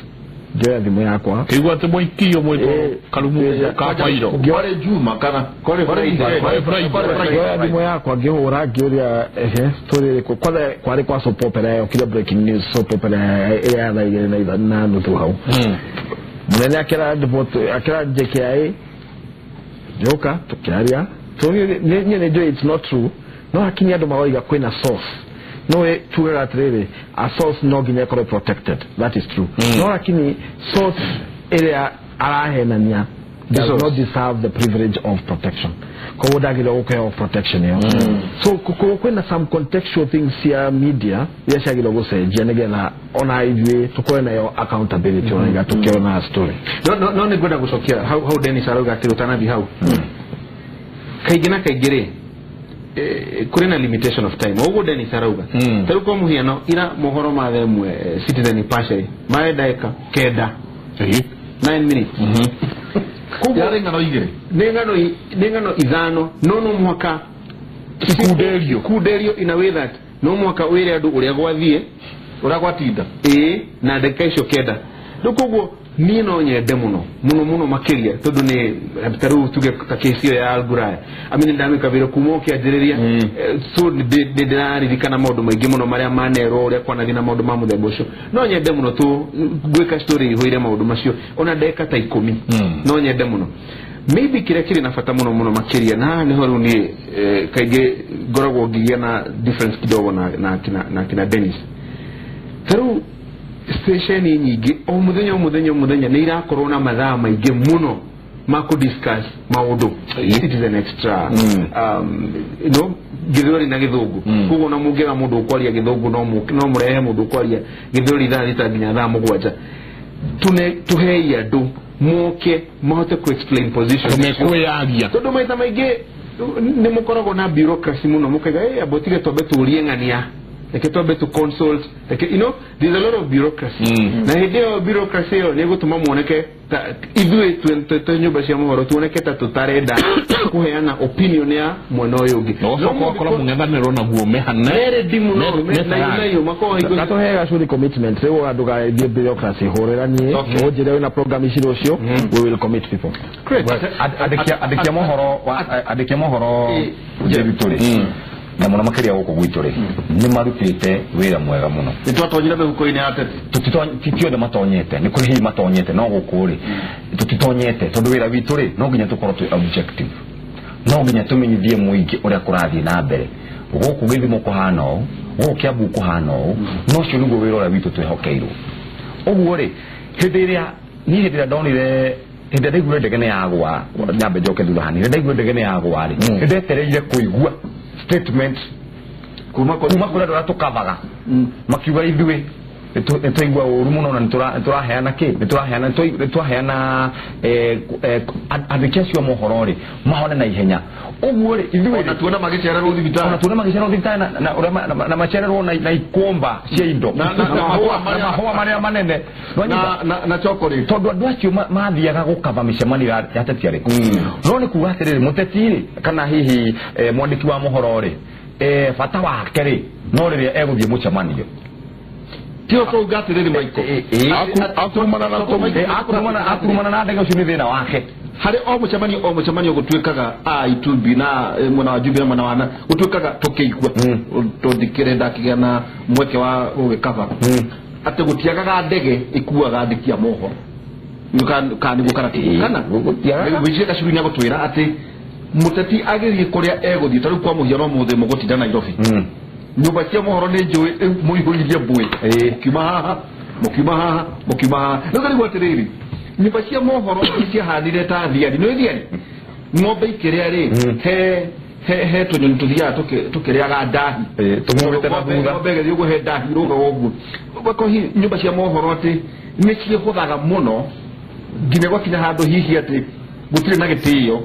Ngĩoya thimũ yakwa kĩigua atĩ mwaikirio mwĩtwo Karumu ka Kairo Kwarĩ Juma kana Kwarĩ Friday. Kwarĩ Friday. Ngĩoya thimũ yakwa ngĩhũra ngĩũria ehe story ĩrĩkũ kwanza kwarĩ kwa soap opera yokire breaking news soap opera ĩrĩa ya thaa igĩrĩ na nuthu hau munene akĩra report akĩra JKIA njoka tukiaria niĩ nĩ njũĩ it's not true no hakinya andũ maroiga kwĩna source no tugaga atĩrĩrĩ a source no nginya ĩkorwo protected that is true no lakini source ĩrĩa arahenania does not deserve the privilege of protection koguo ndagĩrĩirwo gũkĩheo protection ĩyo so kwĩna some contextual things cia media iria ciagĩrĩirwo gũcenjia nĩgetha ona ithuĩ tũkorwe nayo accountability ona iga tũkĩona story no nĩ ngwenda gũcokia hau Dennis arauga atĩ ũtanathiĩ hau kaingĩ na kaingĩ rĩ kũrĩ na limitation of time ũguo Dennis arauga ta rĩu kwa mũhiano ira mohoro ma thaa ĩmwe Citizen Nipashe rĩ marĩ ndagĩka 9 9 minutes yarĩ ng'ano igĩrĩ nĩ ng'ano ithano no no mũhaka ikunderio in a way that no mũhaka wĩre andũ ũrĩa gwathiĩ ũrĩa gwatinda ĩĩ na ndagĩka icio 9 rĩu koguo niĩ no nyende mũno mũno mũno makĩria tondũ nĩ ta rĩu tuge ta kesi ĩyo ya Alburaya I mean ndamĩkabĩra kuma ũkĩanjĩrĩria so nĩ ndĩraririkana maũndũ maingĩ mũno marĩa manerwo ũrĩa kwanathiĩ na maũndũ ma mũthemba ũcio no nyende mũno tu gwĩka story ihũire maũndũ macio ona ndagĩka ta 10 no nyende mũno maybe kĩrĩa kĩrĩ na bata mũno mũno makĩria na haha nĩho rĩu niĩ kaingĩ ngoragwo ngĩgĩa na difference kidogo na kina Dennis ta rĩu station nyingĩ o mũthenya o mũthenya o mũthenya nĩ irakorwo na mathaa maingĩ mũno ma kũ discuss maũndũ Citizen Extra no gĩthweri na gĩthũngũ koguo ona mũngĩaga mũndũ ũkwaria gĩthũngũ no mũrehe mũndũ ũkwaria gĩthweri thaa 6 nginya thaa 7 tuhei andũ moke mahote ku explain position mekwĩyaria tondũ maita maingĩ nĩ mũkoragwo na bureaucracy mũno mũkaiga ĩ amba ũtige twambe tũrie ng'ania reke twambe to consult reke you know there's a lot of bureaucracy na hĩndĩ ĩyo bureaucracy ĩyo nĩ ĩgũtũma muoneke ta ithuĩ twĩ nyũmba cia mohoro tuoneke ta tũtarenda kũheana opinion ya mwena ũyũ ũngĩ na ũcoka ũgakora mũng'ethanĩro naguo mehane merendi mũno menayo makorwo hingo Gatũhe gacuri commitment rĩu andũ gathiĩ bureaucracy hũrĩra niĩ ũnjĩre wĩna program ici rũciũ we will commit people andĩkia mohoro witũ rĩ na mũno makĩria gũkũ gwitũ rĩ nĩ marutĩte wĩra mwega mũno nĩ twatonyire mĩhuko-inĩ ya ateti ti othe matonyete nĩ kũrĩ hihi matonyete no gũkũ rĩ tũtitonyete tondũ wĩra witũ rĩ no nginya tũkorwo twĩ objective no nginya tũmenyithie mũingĩ ũrĩa kũrathiĩ na mbere gũkũ Gĩthimo kũhana ũũ gũkũ Kĩambu kũhana ũũ no ũcio nĩguo wĩra ũrĩa witũ twĩhokeirwo ũguo rĩ hĩndĩ ĩrĩa niĩ hĩndĩ ĩrĩa ndonire hĩndĩ ĩrĩa ndaiguire ndege nĩ yagwa nyambe njoke thutha hanini hĩndĩ ndaiguire ndege nĩ yagwa rĩ nĩ ndetereire kũigua statement kuma kũrĩ andũ arĩa tũkavaga makiuga ithuĩ nĩ twaigua ũru mũno na nĩ tũraheana kĩ nĩ twaheana andĩki acio a mohoro rĩ mahone na ihenya ũguo rĩ ithuĩ ona tuona magĩcererwo thibitarĩ ona tuona magĩcererwo thibitarĩ na macererwo na ikomba cia indo na mahũa marĩa manene na chocolate tondũ andũ acio mathiaga gũkava mĩcemanio ya ateti arĩkũ no nĩ kuga atĩrĩrĩ mũteti rĩ kana hihi mwandĩki wa mohoro rĩ bata wake rĩ no rĩrĩa egũthiĩ mũcemanio tio kũuga atĩrĩrĩ Maiko akurumana na ndege ũcio nĩ thĩna wake harĩ o mũcemanio gũtuĩkaga a itumbi na mwena wa Jubilee na mwena wa na gũtuĩkaga tũkĩigua tondikĩrĩ ndakĩgĩa na mweke wa gũgĩkaba atĩ gũtiagaga ndege ĩkuaga andĩki a mohoro kana nĩguo kana tiguo kana wĩicie gacuru nĩ agũtwĩra atĩ mũteti agĩthiĩ kũrĩa egũthiĩ ta rĩu kwa mũhiano ũmũthĩ mũgũtinda Nairobi nyũmba cia mohoro nĩ njũĩ mũihũririe mbũĩ mũkiuma haha mũkiuma haha mũkiuma haha rĩu ngarigwo atĩrĩrĩ nyũmba cia mohoro ciahanire ta thiari nĩ thiari ng'ombe ikĩrĩa rĩ he tũnyoni tũthiaga tũkĩrĩaga ndahi tũmũrĩte na thutha ng'ombe ĩgĩthiĩ ũguo he ndahi rũgaga ũguo ũgakora hihi nyũmba cia mohoro atĩ nĩ ciĩhũthaga mũno nginya gwakinya handũ hihi atĩ gũtirĩ na gĩtĩo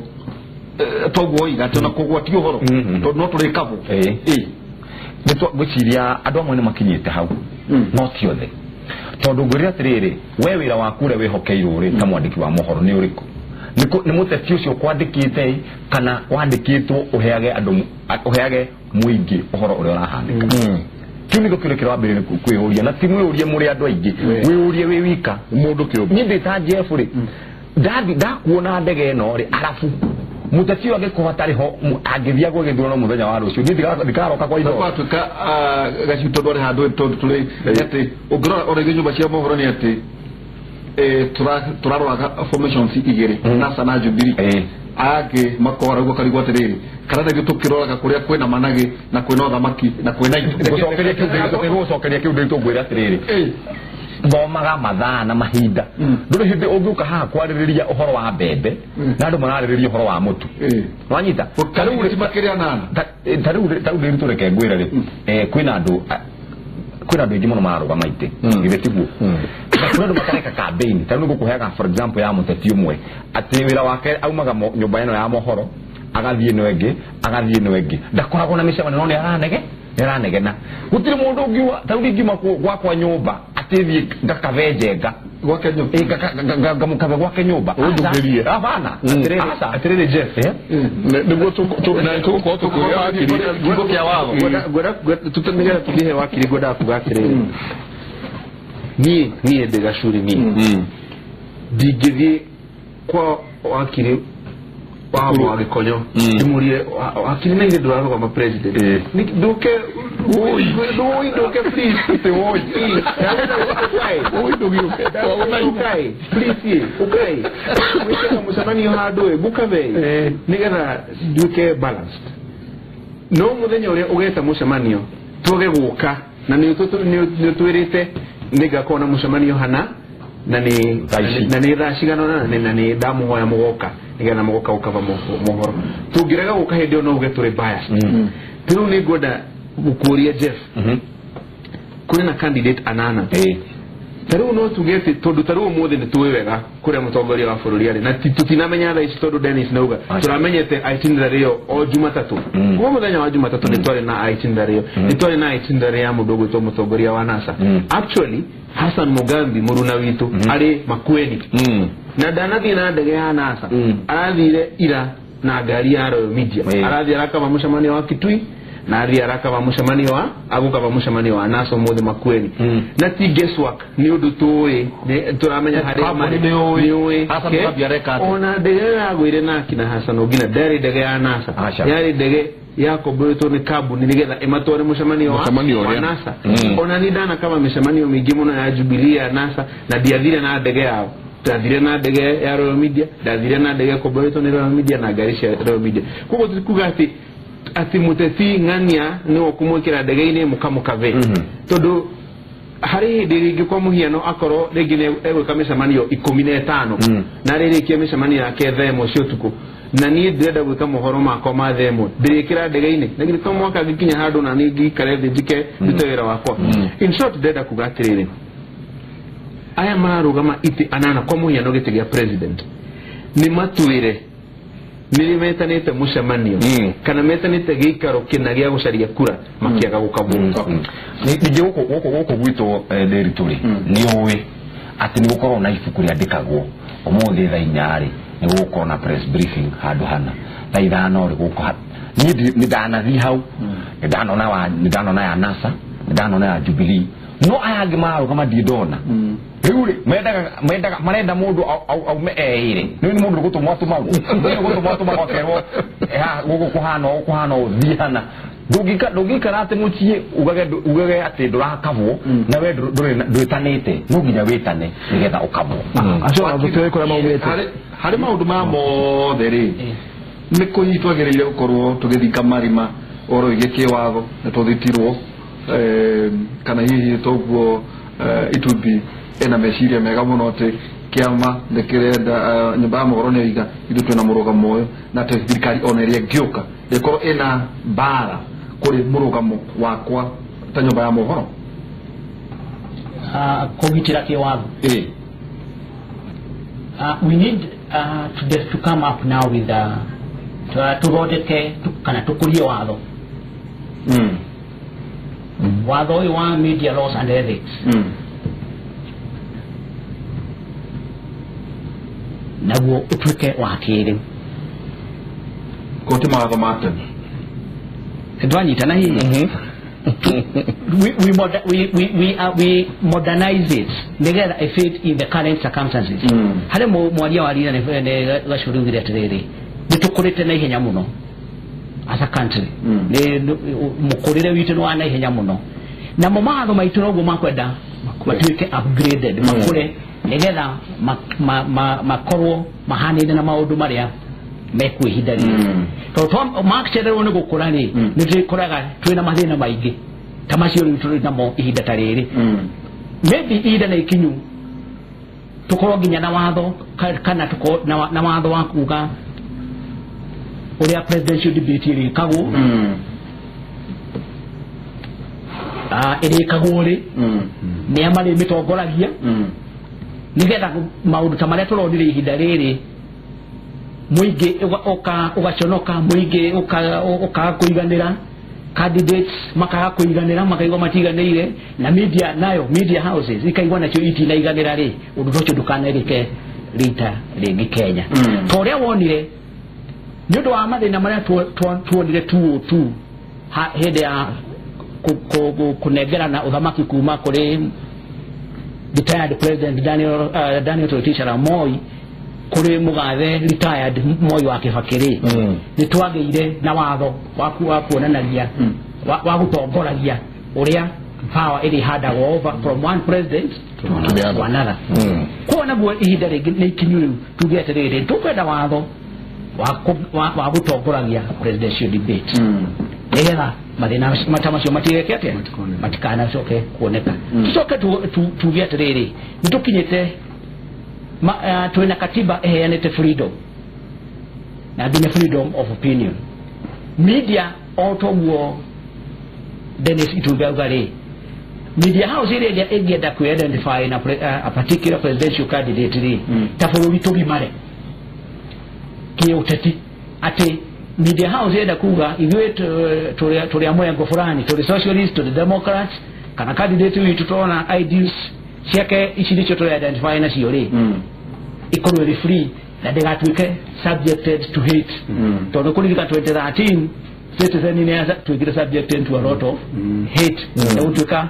toguo oiga atĩ ona kũgwatia ũhoro tondũ no tũrĩkabwo ngwĩciria andũ amwe nĩ makinyĩte hau no ti othe tondũ ngwĩrire atĩrĩrĩ we wĩra waku ũrĩa wĩhokeirwo rĩ ta mwandĩki wa mohoro nĩ ũrĩkũ nĩ mũteti ũcio kwandĩkĩte kana wandĩkĩtwo ũheage andũ ũheage mũingĩ ũhoro ũrĩa ũrahanĩka Kĩu nĩkĩo kĩũria kĩrambĩrĩria kwĩyũria na ti mwĩyũrie mũrĩ andũ aingĩ, wĩyũrie wĩ wika Mũndũ kĩũmbe. Niĩ ndĩ ta Jeff rĩ, ndathi ndakuona ndege ĩno rĩ, arabu mũteti ũyũ angĩkorwo atarĩ ho angĩthiĩ agwe gĩthurano mũthenya wa rũciũ, niĩ ndikaroka kwa Inooro. Gwatuĩka gaciu tondũ arĩ handũ tondũ tũrĩ nĩ atĩ ũngĩrora ona ithuĩ nyũmba cia mohoro nĩ atĩ tũraroraga formations igĩrĩ, NASA na Jubilee. Angĩ makora ũguo karigwo atĩrĩrĩ, kana nĩguo tũkĩroraga kũrĩa kwĩna managĩ na kwĩna ũthamaki na kwĩna indo. Gũcokeria kĩu ndĩritũ ngwĩre atĩrĩrĩ, thomaga mathaa na mahinda. Ndũrĩ hĩndĩ ũngĩũka haha kwarĩrĩria ũhoro wa mbembe na andũ mararĩrĩria ũhoro wa mũtu. Wanyita? Ta rĩu rĩ makĩrĩa nana. Ta rĩu ndĩritũ reke ngwĩre rĩ, kwĩna andũ aingĩ mũno mararũgama itĩ, githĩ tiguo? Na kwĩna andũ matareka campaign. Ta rĩu nĩngũkũheaga for example ya mũteti ũmwe atĩ wĩra wake aumaga nyũmba ĩno ya mohoro agathiĩ ĩno ĩngĩ, agathiĩ ĩno ĩngĩ, ndakoragwo na mĩcemanio, no nĩ aranegena. Gũtirĩ mũndũ ũngiuga ta rĩu ingiuma gwakwa nyũmba atĩ thiĩ ngakabe njenga gwake nyũmba, ngamũkabe gwake nyũmba. Ũndũngĩrie. Hapana. Atĩrĩrĩ Jeff, nĩguo tũgũkorwo tũkĩũria wakiri kiugo kĩa watho. Nĩgetha tũkĩhe wakiri, ngwendaga kuga atĩrĩrĩ, niĩ ndĩ Gacuri, niĩ ndingĩthiĩ kwa wakiri wa Gĩkonyo ndĩmũrie wakiri na ithe ndũrarũgama president, ndũke woi ndũke please, woi woi ndũgĩũke, ukai please, ukai wĩke mũcemanio handũ ĩ mũkabe nĩgetha nduĩke balanced. No mũthenya ũrĩa ũgeta mũcemanio twage gũka na nĩ ũtwĩrĩte nĩngakorwo na mũcemanio hana na nĩ thaa cigana ũna na nĩ ndamũhoya mũgoka nĩgetha mũgoka gũkaba mohoro. Tũngĩrega gũka hĩndĩ ĩyo no uge tũrĩ biased. Rĩu nĩ ngwenda gũkũria Jeff, kũrĩ na candidate anana. Ta rĩu no tuge atĩ tondũ ta rĩu ũmũthĩ nĩ tũĩ wega kũrĩa mũtongoria wa bũrũri arĩ, na tũtinamenya thaa ici tondũ Dennis nauga tũramenyete itinerary ĩyo o Jumatatũ. Kuma mũthenya wa Jumatatũ nĩ twarĩ na itinerary ĩyo, nĩ twarĩ na itinerary ya mũndũ ũgwĩtwo mũtongoria wa NASA. Actually Hassan Mugambi mũruna witũ arĩ Makueni na ndanathiĩ na ndege ya NASA, arathire ira na ngari ya Royal Media, arathiĩ arakaba mũcemanio wa Kitui na athiĩ arakaba mũcemanio wa agũkaba mũcemanio wa NASA ũmũthĩ Makueni. Na ti guesswork, nĩ ũndũ tũĩ tũramenya harĩa marĩ, nĩũĩ ona ndege ĩyo yagũire na akina Hassan Ogina ndarĩ ndege ya NASA, yarĩ ndege yakomboretwo nĩ kambuni nĩgetha ĩmatware mũcemanio wa NASA. Ona niĩ ndanakaba mĩcemanio mĩingĩ mũno ya Jubilee ya NASA na ndiathire na ndege yao, ndathire na ndege ya Royal Media, ndathire na ndege yakomboretwo nĩ Royal Media na ngari cia Royal Media. Koguo tikuga atĩ mũteti ng'ania nĩwe ũkũmwĩkĩra ndege-inĩ mũkamũkabe, tondũ harĩ hĩndĩ rĩngĩ kwa mũhiano akorwo rĩngĩ nĩ egwĩka mĩcemanio 15 na rĩrĩkia mĩcemanio yake thaa 1 cia ũtukũ, na niĩ ndĩrenda gwĩka mohoro makwa ma thaa 1 ndĩrĩkĩra ndege-inĩ, na githĩ to mwaka ngĩkinya handũ na niĩ ngĩikare thĩ njike ndute wĩra wakwa. In short ndĩrenda kuga atĩrĩrĩ, aya mararũgama itĩ anana kwa mũhiano gĩtĩ gĩa president nĩ matwĩre nĩ metanĩte mũcemanio kana metanĩte gĩikaro kĩna gĩa gũcaria kura makĩaga gũkabwo. Ningĩ gũkũ gwitũ Ndĩritũ rĩ, nĩ ũĩ atĩ nĩ gũkorwo na ibuku rĩandĩkagwo ũmũthĩ thaa 4 rĩ nĩ gũgũkorwo na press briefing handũ hana, thaa 5 rĩ gũkũ. Niĩ nĩ ndanathiĩ hau, nĩ ndanona ya NASA, nĩ ndanona ya Jubilee, no aya angĩ mararũgama ndirĩ ndona. Rĩu rĩ mendaga marenda mũndũ aume eĩre, nĩ mũndũ gũtũmwo atũmagwo, nĩ gũtũmwo atũmagwo akerwo gũkũ kũhana ũũ kũhana ũũ, thiĩ hana. Ndũngĩikara atĩ mũciĩ ugage atĩ ndũrakabwo na we ndwĩtanĩte, no nginya wĩtane nĩgetha ũkabwo. Acio tũtiũĩ kũrĩa maumĩte. Harĩ maũndũ maya mothe rĩ, nĩ kũhihi twagĩrĩire gũkorwo tũgĩthinga marima ũhoro wĩgiĩ kĩwatho na tũthitirwo, kana hihi toguo Itumbi ena meciria mega mũno atĩ kĩama nĩ kĩrenda nyũmba ya mohoro nĩ yoiga ithuĩ twĩna mũrũgamo ũyũ, na atĩ thirikari ona ĩrĩa ĩngĩũka ĩkorwo ĩna mbara kũrĩ mũrũgamo wakwa ta nyũmba ya mohoro kũgitĩra kĩwatho. We need to come up now with tũthondeke kana tũkũrie watho. Watho ũyũ wa media laws and ethics naguo ũtuĩke wa kĩrĩu, kũti mawatho ma tene. Ndwanyitana hihi? We modernize it nigetha it fit in the current circumstances. Harĩ mwaria wa rira nĩ gacurugire atĩrĩrĩ, nĩ tũkũrĩte na ihenya mũno as a country, nĩ mũkũrĩre witũ nĩ wa na ihenya mũno, namo mawatho maitũ noguo makwenda matuĩke upgraded, makũre nigetha makorwo mahanĩine na maũndũ marĩa mekuo ihinda rĩrĩ, tondũ macererwo nĩ gũkũra rĩ, nĩ twĩkoraga twĩna mathĩna maingĩ ta macio rĩu tũrĩ namo ihinda ta rĩrĩ. Maybe ihinda nĩ ikinyu tũkorwo nginya na watho kana tũkorwo na watho wa kuga ũrĩa presidential debate ĩrĩkagwo, ĩrĩkagwo rĩ, nĩa marĩ mĩtongoragia, nigetha maũndũ ta marĩa tũronire ihinda rĩrĩ, mũingĩ ũgaconoka, mũingĩ ũkaga kũiganĩra, candidates makaga kũiganĩra, makaigua matiganĩire, na media nayo, media houses ikaigua nacio itinaiganĩra rĩ, ũndũ ũcio ndũkanerĩke rita rĩngĩ Kenya. Ta ũrĩa wonire nĩ ũndũ wa mathĩna marĩa tuonire 2002 hĩndĩ ya kũnengerana ũthamaki kuma kũrĩ retired president Daniel Toroitich arap Moi kũrĩ mũgathe retired Moi wa Kibaki rĩ, nĩ twagĩire na watho wa kuonanagia wa gũtongoragia ũrĩa power ĩrĩhandagwo over from one president to another. Koguo naguo ihinda rĩngĩ nĩ ikinyu rĩu tuge atĩrĩrĩ, tũkwenda watho wa gũtongoragia presidential debate nigetha mathĩna ta macio matigeke atĩa, matikanacoke kuoneka. Tucoke tuge atĩrĩrĩ, nĩ tũkinyĩte twĩna katiba ĩheanĩte freedom na nginya freedom of opinion. Media o toguo Dennis Itumbi auga rĩ, media house ĩrĩa ĩngĩenda kwĩ-identify na a particular presidential candidate rĩ, ta bũrũri tũgimare kĩũteti, atĩ media house ĩrenda kuga ithuĩ tũrĩ a mũrengo fulani, tũrĩ socialist, tũrĩ democrat, kana candidate witũ tũrona ideals ciake ici nĩcio tũrĩ identify nacio rĩ, ikorwo ĩrĩ free na ndĩgatuĩke subjected to hate, tondũ kũririka 2013 Citizen nĩ yatuĩkire subjected to a lot of hate, na gũtuĩka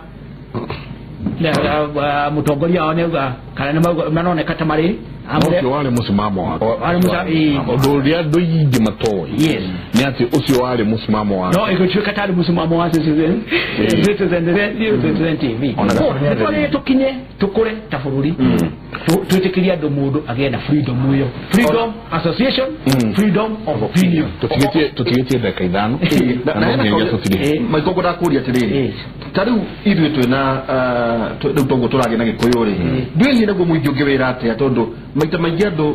mũtongoria wao nĩauga kana nĩ maroneka ta marĩ ũcio warĩ mũsimamo wake, ũndũ ũrĩa andũ aingĩ matoĩ nĩ atĩ ũcio warĩ mũsimamo wake, no ĩgĩtuĩka tarĩ mũsimamo wa Citizen Radio, Citizen TV. Nĩ tũkinye tũkũre ta bũrũri, twĩtĩkĩrie andũ mũndũ agĩe na freedom ĩyo, freedom association, freedom of opinion. Tũtigĩtie ndagĩka 5 Maiko ngwendaga kũria atĩrĩrĩ, ta rĩu ithuĩ twĩna rĩu toguo tũragĩa na Gĩkũyũ rĩ, ndwĩhiĩ naguo mũingĩ ũngĩwĩra atĩa, tondũ maita maingĩ andũ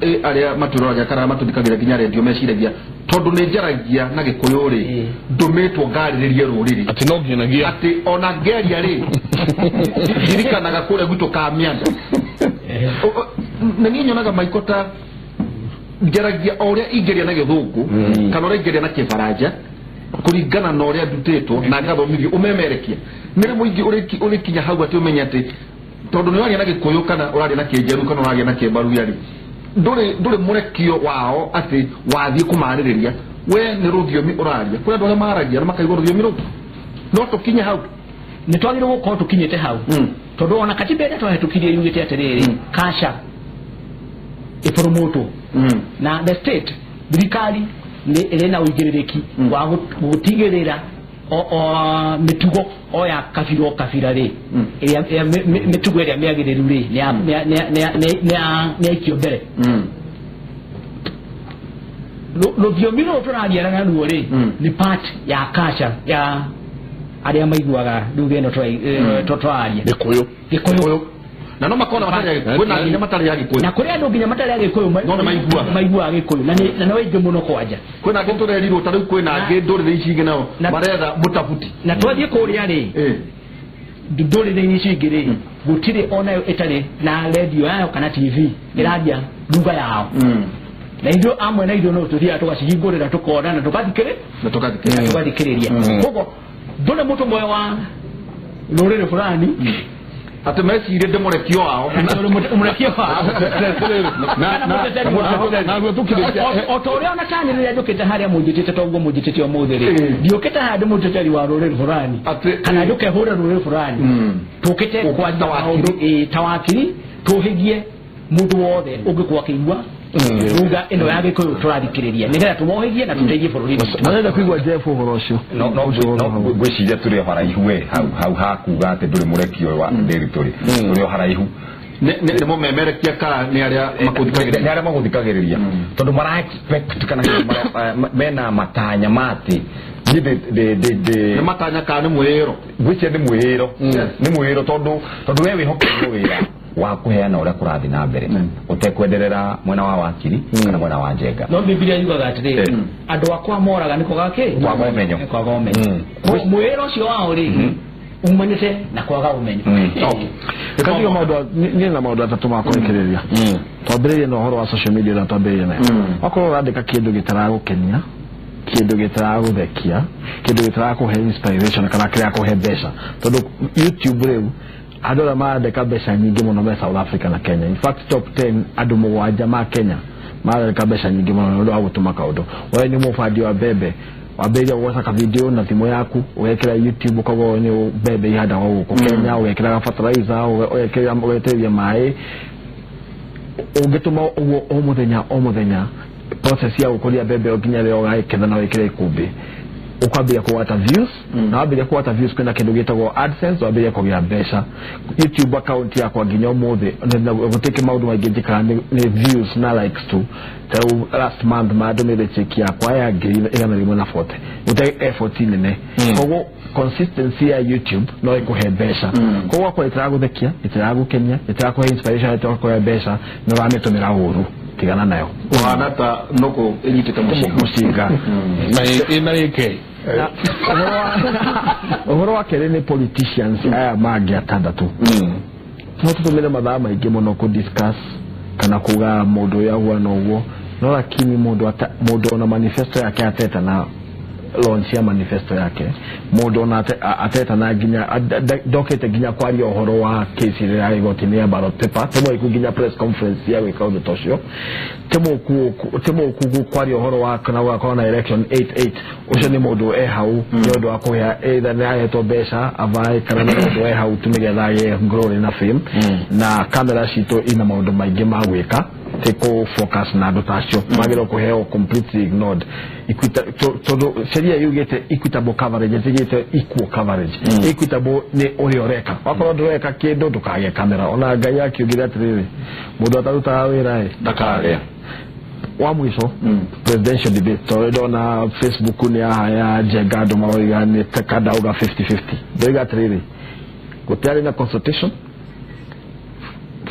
arĩa matũroragia kana matũthikagĩra nginya rendio meciragia tondũ nĩ njaragia na Gĩkũyũ rĩ, ndũmĩtwo ngarĩrĩrie rũrĩrĩ, atĩ no nginyagia atĩ ona ngeria rĩ ndirikanaga kũrĩa gwitũ Kamianda. Na niĩ nyonaga Maiko ta njaragia o ũrĩa ingĩaria na Gĩthũngũ kana ũrĩa ingĩaria na Kĩbaranja kũringana na ũrĩa ndutĩtwo na ngathomithio ũmemerekia. Nĩ rĩ mũingĩ ũrĩkinya hau atĩ ũmenye atĩ tondũ nĩ ũraria na Gĩkũyũ kana ũraria na Kĩnjeru kana ũraria na Kĩmbaruya rĩ, ndũrĩ mũrekio wao atĩ wathiĩ kũmarĩrĩria, we nĩ rũthiomi ũraria. Kũrĩ andũ arĩa maragia na makaigua rũthiomi rũu, no tũkinye hau, nĩ twagĩrĩirwo gũkorwo tũkinyĩte hau, tondũ ona katiba ĩrĩa twahĩtũkirie yugĩte atĩrĩrĩ, kasha ĩpromotwo na the state, thirikari nĩ ĩrĩ na ũigĩrĩrĩki wa gũtigĩrĩra mĩtugo o ya kabira o kabira rĩ, mĩtugo ĩrĩa mĩagĩrĩru rĩ nĩ yaikio mbere. Rũthiomi rũrũ tũraria naruo rĩ nĩ part ya culture ya arĩa maiguaga lugha ĩno tũraria Gĩkũyũ, na no makona matarĩ Gĩkũyũ, na nginya matarĩ Gĩkũyũ, na kũrĩ andũ nginya matarĩ Gĩkũyũ no nĩ maiguaga Gĩkũyũ, na nĩ aingĩ mũno kwanja. Kwĩna angĩ tũrerirwo ta rĩu kwĩna angĩ ndũrĩrĩ ici ingĩ nao maretha mũtabuti, na twathiĩ kũrĩa rĩ ndũrĩrĩ-inĩ icio ingĩ rĩ, gũtirĩ onayo ĩtarĩ na rendio yayo kana TV ĩraria lugha yao, na ithuĩ amwe na ithuĩ no tũthiaga tũgacihingũrĩra tũkona na tũgathikĩrĩria. Koguo ndũrĩ mũtũmwe wa rũrĩrĩ fulani Atĩ mecirie ndĩmũrekio wao. Mũrekio wao. Na guo tukirĩkia O ta ũrĩa ona tani rĩrĩa njũkĩte harĩa mũnjĩtĩte toguo mũnjĩtĩte ũmũthĩ rĩ, ndiũkĩte haha ndĩ mũteteri wa rũrĩrĩ fulani kana njũke hũre rũrĩrĩ fulani. Tũkĩte kwaria maũndũ ta wakiri, tũhĩgie mũndũ wothe ũngĩkorwo akĩigua ruga ĩno ya Gĩkũyũ tũrathikĩrĩria nĩgetha tũmohĩgie na tũteithie bũrũri witũ. Marenda kũigua Jeff ũhoro ũcio. No ngwĩciria tũrĩ o haraihu we hau hakuga atĩ ndũrĩ mũrekio wa Ndiritu rĩ, tũrĩ o haraihu. Nĩ mũmemerekia kana nĩ arĩa makũthikagĩrĩria? Nĩ arĩa magũthikagĩrĩria tondũ mara expect kana mena matanya ma atĩ niĩ nĩ matanya kana nĩ mwĩĩro? Ngwĩciria nĩ mwĩĩro, nĩ mwĩĩro tondũ we wĩhokeirwo wĩra wa kũheana ũrĩa kũrathiĩ na mbere ũtekwenderera mwena wa wakiri kana mwena wa Njenga. No Biblia yugaga atĩrĩrĩ, andũ akwa moraga nĩ kwaga kĩ? Kwaga ũmenyo. Nĩ kwaga ũmenyo. Mwĩĩro ũcio wao rĩ umanĩte na kwaga ũmenyo. Katika maũndũ niĩ na maũndũ atatũ ma kũrĩkĩrĩria. Twambĩrĩrie na ũhoro wa social media na twambĩrĩrie nayo. Wakorwo ũrandĩka kĩndũ gĩtaragũkenia, kĩndũ gĩtaragũthekia, kĩndũ gĩtarakũhe inspiration kana kĩrakũhe mbeca, tondũ YouTube rĩu andũ arĩa marandĩka mbeca nyingĩ mũno me South Africa na Kenya. In fact top 10 andũ mũgwanja ma Kenya marandĩka mbeca nyingĩ mũno nĩ ũndũ wa gũtũma kaũndũ. We nĩ mũbandi wa mbembe, wambĩrĩria gũgwata video na thimũ yaku ũgekĩra YouTube ũkauga nĩ mbembe ihandagwo gũkũ Kenya, ũgekĩra fertilizer, ũgekĩra ũgaitĩrĩria maĩ, ũngĩtũma ũguo o mũthenya o mũthenya process ya gũkũria mbembe nginya rĩrĩa ũgaketha na wĩkĩre ikũmbĩ, ũkambĩrĩria kũgwata views, na wambĩrĩria kũgwata views kwĩna kĩndũ gĩtagwo AdSense, wambĩrĩria kũgĩa mbeca. YouTube account yakwa nginya ũmũthĩ gũtirĩ maũndũ maingĩ njĩkaga, nĩ views na likes tu. Ta rĩu last month mandũmĩire check yakwa ya 140,000 gũtarĩ effort nene. Koguo consistency ya YouTube no ĩkũhe mbeca. Koguo akorwo ĩtaragũthekia, ĩtaragũkenia, ĩtarakũhe inspiration, ĩtarakũhe mbeca, nĩ ũramĩtũmĩra ũru, tigana nayo. Ũhana ta nũkũ ĩnyitĩte mũcinga. Na ĩna ĩke. Ũhoro wa kerĩ nĩ politicians aya mangĩ atandatũ. No tũtũmĩre mathaa maingĩ mũno kũ discuss kana kuga mũndũ ũyũ ahuana ũguo, no lakini mũndũ ona manifesto yake ateta na launch ya manifesto yake, mũndũ ona ateta na nginya ndokĩte nginya kwaria ũhoro wa case ĩrĩa ya igoti-inĩ ya ballot paper, tĩmũku nginya press conference ya gwĩka ũndũ ta ũcio, tĩmũku kwaria ũhoro wa kana gũgakorwo na election 88. Ũcio nĩ mũndũ e hau nĩ ũndũ wa kũgĩa either nĩ ahetwo mbeca avae kana nĩ mũndũ e hau tu nĩgetha agĩe glory na fame. Na kamera citũ ina maũndũ maingĩ ma gwĩka, ti kũ focus na andũ ta acio, magĩrĩirwo kũheo completely ignored. Tondũ sheria yugĩte equitable coverage, ĩtigĩte equal coverage. Equitable nĩ ũrĩa ũreka, wakorwo ndũreka kĩndũ ndũkagĩe kamera. Ona Ngai akiugire atĩrĩrĩ, mũndũ atarutaga wĩra ĩ ndakarĩa. Wa mũico presidential debate, tondũ ndona Facebook nĩ yaha ya Njenga andũ maroiga nĩ kandauga 50-50. Ndoiga atĩrĩrĩ, gũtiarĩ na consultation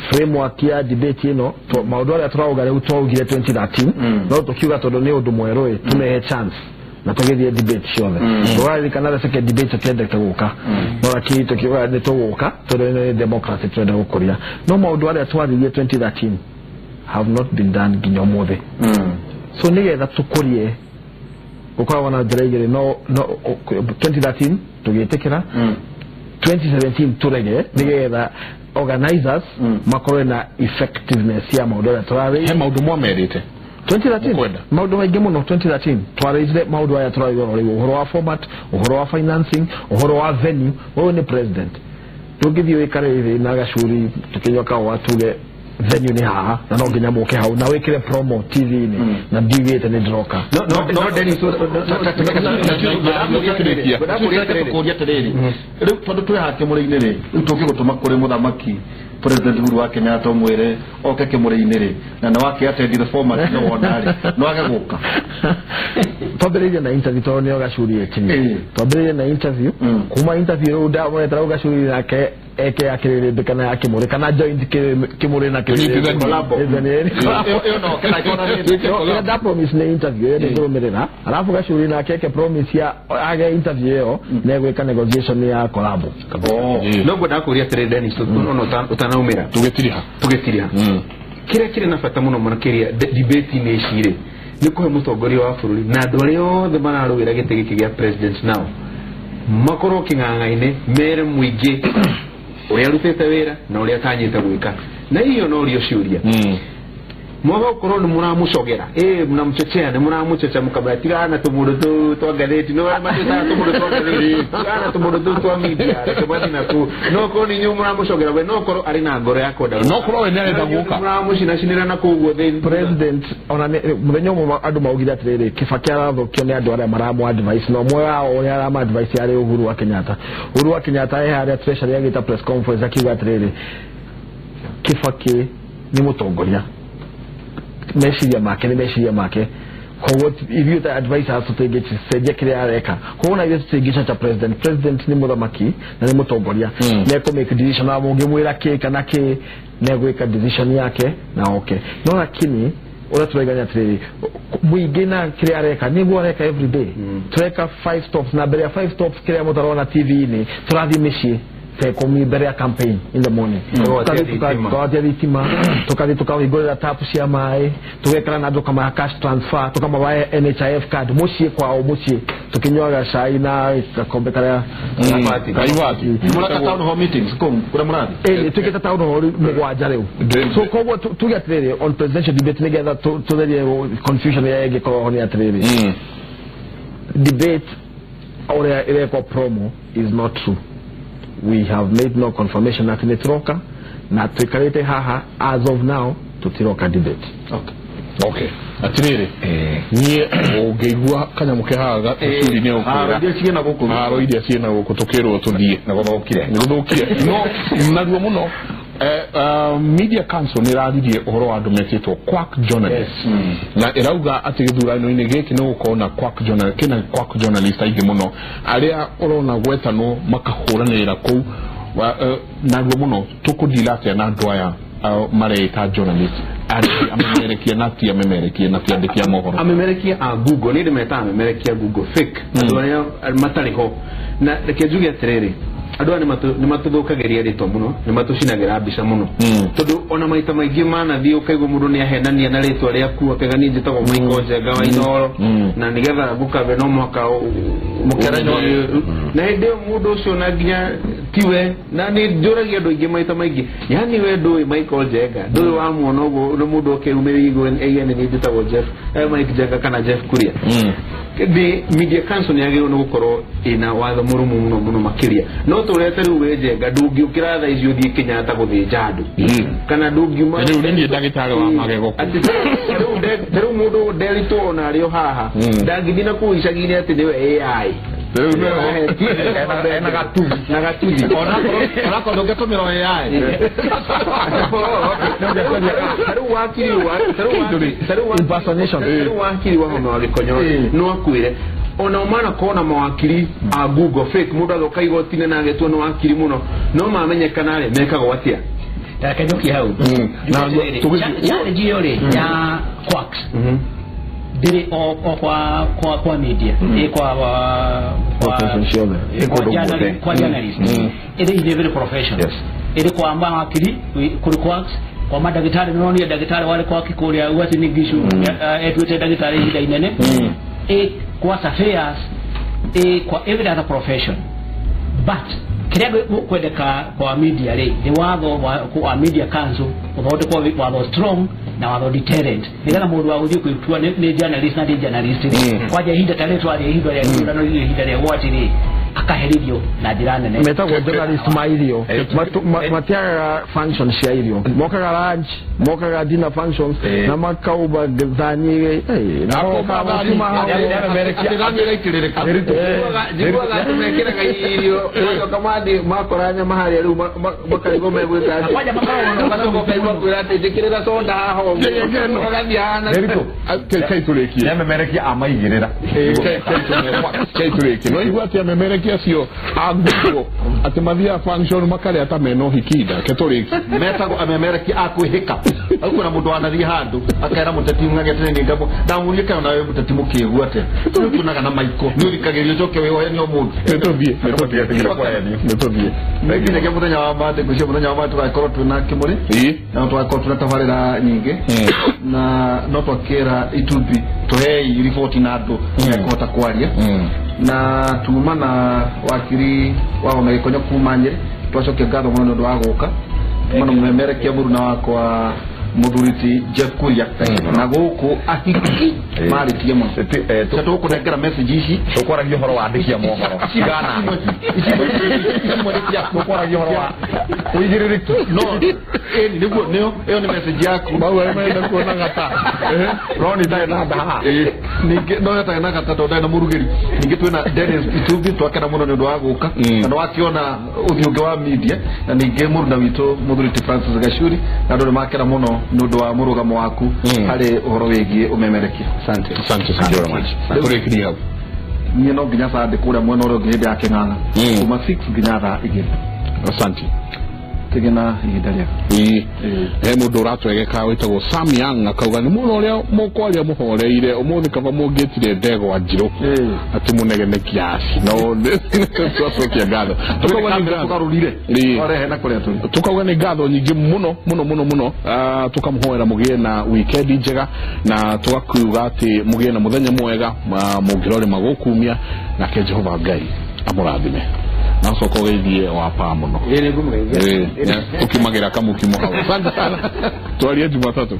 framework ya debate ĩno, maũndũ arĩa tũrauga rĩu twaugire 2013, no tũkiuga tondũ nĩ ũndũ mwerũ ĩ tũmehe chance na tũgĩthiĩ debate ciothe. Tũraririkana the second debate tũtiendete gũka, no lakini tũkiuga nĩ tũgũka tondũ ĩno nĩ democracy tũrenda gũkũria. No maũndũ arĩa twaririe 2013 have not been done nginya ũmũthĩ. So nĩgetha tũkũrie gũkoragwo na njĩra igĩrĩ, no 2013 tũgĩtĩkĩra, 2017 tũrege nĩgetha organizers makorwe na effectiveness ya maũndũ arĩa tũrarĩ. He maũndũ mwamerĩte 2013, maũndũ maingĩ mũno 2013 twarĩire maũndũ aya tũrauga rĩu, ũhoro wa format, ũhoro wa financing, ũhoro wa venue. Wewe nĩ president, ndũngĩthiĩ ũikare thĩ na gacuri tũkĩnyua kahũa tuge venue nĩ haha na no nginya mũke hau na wĩkĩre promo TV-inĩ na ndiugĩte nĩ ndĩroka. No Dennis, kũria atĩrĩrĩ, rĩu tondũ twĩ haha kĩmũrĩ-inĩ rĩ, rĩu tũngĩgũtũma kũrĩ mũthamaki President Uhuru wa Kenyatta ũmwĩre oke kĩmũrĩ-inĩ rĩ, na nĩ wake attend the format nĩ wona rĩ, no age gũka. Twambĩrĩirie na interview tondũ nĩo gacuri ĩkinyie. Twambĩrĩirie na interview, kuma interview rĩu ndamwetera rĩu gacuri nake eke ya kĩrĩrĩmbĩ kana ya kĩmũrĩ kana joint kĩmũrĩ na kĩrĩrĩmbĩ. Nda promise nĩ interview ĩyo nĩngũrũmĩrĩra, alafu gacuri nake eke promise ya age interview ĩyo nĩ egwĩka negotiation ya collab. No ngwendaga kũria atĩrĩrĩ Dennis, ũtanaumĩra tũgĩtiriha kĩrĩa kĩrĩ na bata mũno makĩria debate-inĩ ici rĩ, nĩ kũhe mũtongoria wa bũrũri na andũ arĩa othe mararũĩra gĩtĩ gĩkĩ gĩa president nao makorwo kĩng'ang'a-inĩ mere mũingĩ Ũrĩa arutĩte wĩra na ũrĩa atanyĩte gwĩka. Na hiyo no rio ciũria. Mwaga ũkorwo nĩ mũramũcogera mnamchochea nĩ mũramũchocha mũkamwĩra tigana tũmũndũ tũu twa ngathĩti no matĩtaga tũmũndũ twa ngathĩti tigana tũmũndũ tũu twa media reke mathiĩ na kũu no ũkorwo nĩ inyuĩ mũramũcogera we no ũkorwo arĩ na ngoro ya kwenda No ũkorwo we nĩarenda gũka. Mũramũcinacinĩra na kũu guothe. President ona mũthenya ũmwe andũ maugire atĩrĩrĩ Kibaki arathũkio nĩ andũ arĩa maramũ advice na ũmwe wao ũrĩa arama advice yarĩ Uhuru wa Kenyatta. Uhuru wa Kenyatta e harĩa Treasury agĩta press conference akiuga atĩrĩrĩ Kibaki nĩ mũtongoria, meciria make nĩ meciria make, koguo ithuĩ ta advisors tũtingĩcenjia kĩrĩa areka, koguo na ithuĩ tũtingĩcaca president. President nĩ mũthamaki na nĩ mũtongoria, nĩ make decision na mũngĩmwĩra kĩ kana kĩ nĩ decision yake na oke. No lakini ũrĩa tũraigania atĩrĩrĩ mũingĩ na kĩrĩa areka nĩguo areka every day. Tũreka 5 stops na mbere ya 5 stops kĩrĩa mũtarona TV-inĩ tũrathiĩ mĩciĩ tekumi mbere ya campaign in the morning, tukawatia thitima, tukathi tukahingũrĩra tap cia maĩ, tũgekara na andũ kamaha cash transfer, tũkamahe NHIF card mũciĩ kwao mũciĩ, tũkĩnyuaga cai na gakombe karĩa kaibati. Mũraka town hall meetings kũu kũrĩa mũrathiĩ? Twĩkĩte town hall 7 rĩu. So koguo tuge atĩrĩrĩ on presidential debate nĩgetha tũtherie confusion ĩrĩa ĩngĩkorwo ho nĩ atĩrĩrĩ debate ũrĩa ĩrekwo promo is not true. We have made no confirmation that nĩtũroka na tũikarĩte haha as of now tũtiroka debate. Okay. Atĩrĩrĩ niĩ ũngĩigua kanyamũ ke haha gacuri nĩ ũkwĩra iria ciĩna gũkũ, haro iria ciĩna gũkũ tũkĩrwo tũthiĩ nĩ gũthũkire, nĩ gũthũkire no naruo mũno. Media Council nĩ ĩraririe ũhoro wa andũ metĩtwo quack journalists na ĩrauga atĩ gĩthurano-inĩ gĩkĩ nĩ gũkorwo na quack journalist, kĩna quack journalist aingĩ mũno arĩa ũrona gwetanwo makahũranĩrĩra kũu naruo mũno. Tũkũdila atĩa na andũ aya mareĩta journalist amemerekia na ti amemerekia na ti andĩki a mohoro? Amemerekia a Google nĩ ndĩmetaga amemerekia Google fake, andũ arĩa matarĩ ho. Na reke njuge atĩrĩrĩ andũ aya nĩ matũthũkagĩria rĩtwa mũno, nĩ matũcinagĩra mbica mũno, tondũ ona maita maingĩ manathiĩ ũkaigua mũndũ nĩ ahenania na rĩtwa rĩaku akauga niĩ njĩtagwo Michael Njenga wa Inooro na nĩgetha ngũkabe no mũhaka mũkerenywo na hĩndĩ ĩyo mũndũ ũcio na nginya tiwe. Na nĩ njũragia andũ aingĩ maita maingĩ, yani we ndũĩ Michael Njenga, ndũĩ wamuona ũguo nĩ mũndũ ũkĩumĩria igũrũ aiye nĩ niĩ njĩtagwo Jeff Mike Njenga kana Jeff Kuria. The Media Council nĩ yagĩrĩirwo nĩ gũkorwo ĩna watho mũrũmu mũno mũno makĩria. No tũrete rĩu wĩ Njenga ndũngĩũkĩra thaa ici ũthiĩ Kenyatta gũthĩnja andũ kana ndũngiuma rĩu nĩ niĩ ndagĩtarĩ wa magego atĩ rĩu mũndũ nderitwo ona arĩ o haha ndangĩthiĩ na kũu icagi-inĩ atĩ nĩwe AI ena gatuthi na gatuthi onakorwo ndũngĩtũmĩra AI. Tarĩu wakiri wa Homa wa Gĩkonyo no akwĩre ona manakorwo na mawakiri a Google fake, mũndũ agoka igoti-inĩ na agetwo nĩ wakiri mũno no mamenyekana rĩ mekagwo atĩa. Reke njokie hau challenge ĩyo rĩ ya quacks ndĩrĩ o kwa media ĩ kwa kwa journalist ĩrĩ in every profession, ĩrĩ kwa mawakiri kũrĩ quacks, kwa mandagĩtarĩ nĩronire ndagĩtarĩ warĩ kwaki kũrĩa Uasin Gishu etuĩte ndagĩtarĩ ihinda inene, ĩ kwa surveyors, ĩ kwa every other profession. But kĩrĩa kwendeka kwa media rĩ nĩ watho wa Media Council ũthondekwo watho strong na watho deterrent nĩgetha mũndũ wa gũthiĩ kwĩtua nĩ journalist na ti journalist rĩ kwanja ihinda ta rĩrĩ twarĩ ihinda rĩa gĩthurano ihinda rĩa gwati rĩ akaherithio na njĩra nene. Metagwo journalist ma irio matiagaga function cia irio, mokaga lunch, mokaga dinner functions na makauba thani njiguaga atĩ mekĩraga irio macoka mathiĩ makora nyama harĩa rĩu makarigwo megwĩka atĩa, magacoka ũkaigua kwĩra atĩ njĩkĩrĩra soda haha ũguo ũgathiĩ hana kei tũrĩkie nĩ amemerekia amaigĩrĩra kei tũrĩkie no igua atĩ amemerekia acio a Google atĩ mathiaga function makarĩa ta mena ũhiki nda ke tũrĩkie metagwo amemerekia a kwĩhĩka. Hau kwĩna mũndũ wanathiĩ handũ akera mũteti ng'ang'i atĩrĩ nĩ ngamũ ndamũrie kana nawe mũteti mũkĩgu atĩa nĩ tuonaga na maiko nĩ ũthikagĩrĩria ũcoke wĩhoe nĩ o mũndũ. Nĩtũthiĩ nĩtũthiĩ nginyagia mũthenya wa Monday ngwĩciria mũthenya wa Monday tũgakorwo twĩna Kĩmũrĩ na tũgakorwo twĩna tabarĩra nyingĩ na no twakĩra itubi tũhei riboti na andũ mekũhota kwaria na tuma na wakiri wa Homa Gĩkonyo kuma Nyĩrĩ Twacokia ngatho mũno nĩ ũndũ wa gũka mũno mũmemerekia mũruna wakwa muthuriti Jeff Kuria na gũkũ ahiki marĩtie mũno tũkũnengera message ici tũkwaragia ũhoro wa andĩki a mohoro cigana tũkwaragia ũhoro wa ũigĩrĩrĩki no ĩni nĩguo nĩyo ĩyo nĩ message yaku mau arĩa marenda kuona gata roni ndarĩ na ndaha ningĩ no yatarĩ na gata tondũ ndarĩ na mũrugĩri ningĩ twĩna Dennis Itumbi twakena mũno nĩ ũndũ wa gũka na nĩwakĩona ũthiũ ũngĩ wa media na ningĩ mũruna witũ mũthuriti Francis Gachuri na andũ nĩ makena mũno nĩ ũndũ wa mũrũgamo waku harĩ ũhoro wĩgiĩ ũmemerekia. Asante. Asante sana. Tũrĩkĩrie hau. Niĩ no nginya Sunday kũrĩa mwena ũrĩa ũngĩ hĩndĩ ya kĩng'ang'a kuma 6 nginya thaa 2. Asante. Tũgĩe na ihinda rĩega. He mũndũ ũratwegeka wĩtagwo Sam Young akauga nĩ mũno ũrĩa mũkwaria mũhoreire ũmũthĩ kaba mũngĩtire ndegwa njirũ atĩ mũnegene kiasi no twacokia ngatho tũkarũrire twarehe na kũrĩa tũrĩ tukauga nĩ ngatho nyingĩ mũno mũno mũno mũno tukamũhoera mũgĩe na weekend njega na tugakiuga atĩ mũgĩe na mũthenya mwega mũngĩrorĩma gũkumia nake Jehova Ngai amũrathime na coka ũgeithie wa paa mũno ũkimagira kamũkimo hau. Asante sana, twarie Jumatatu.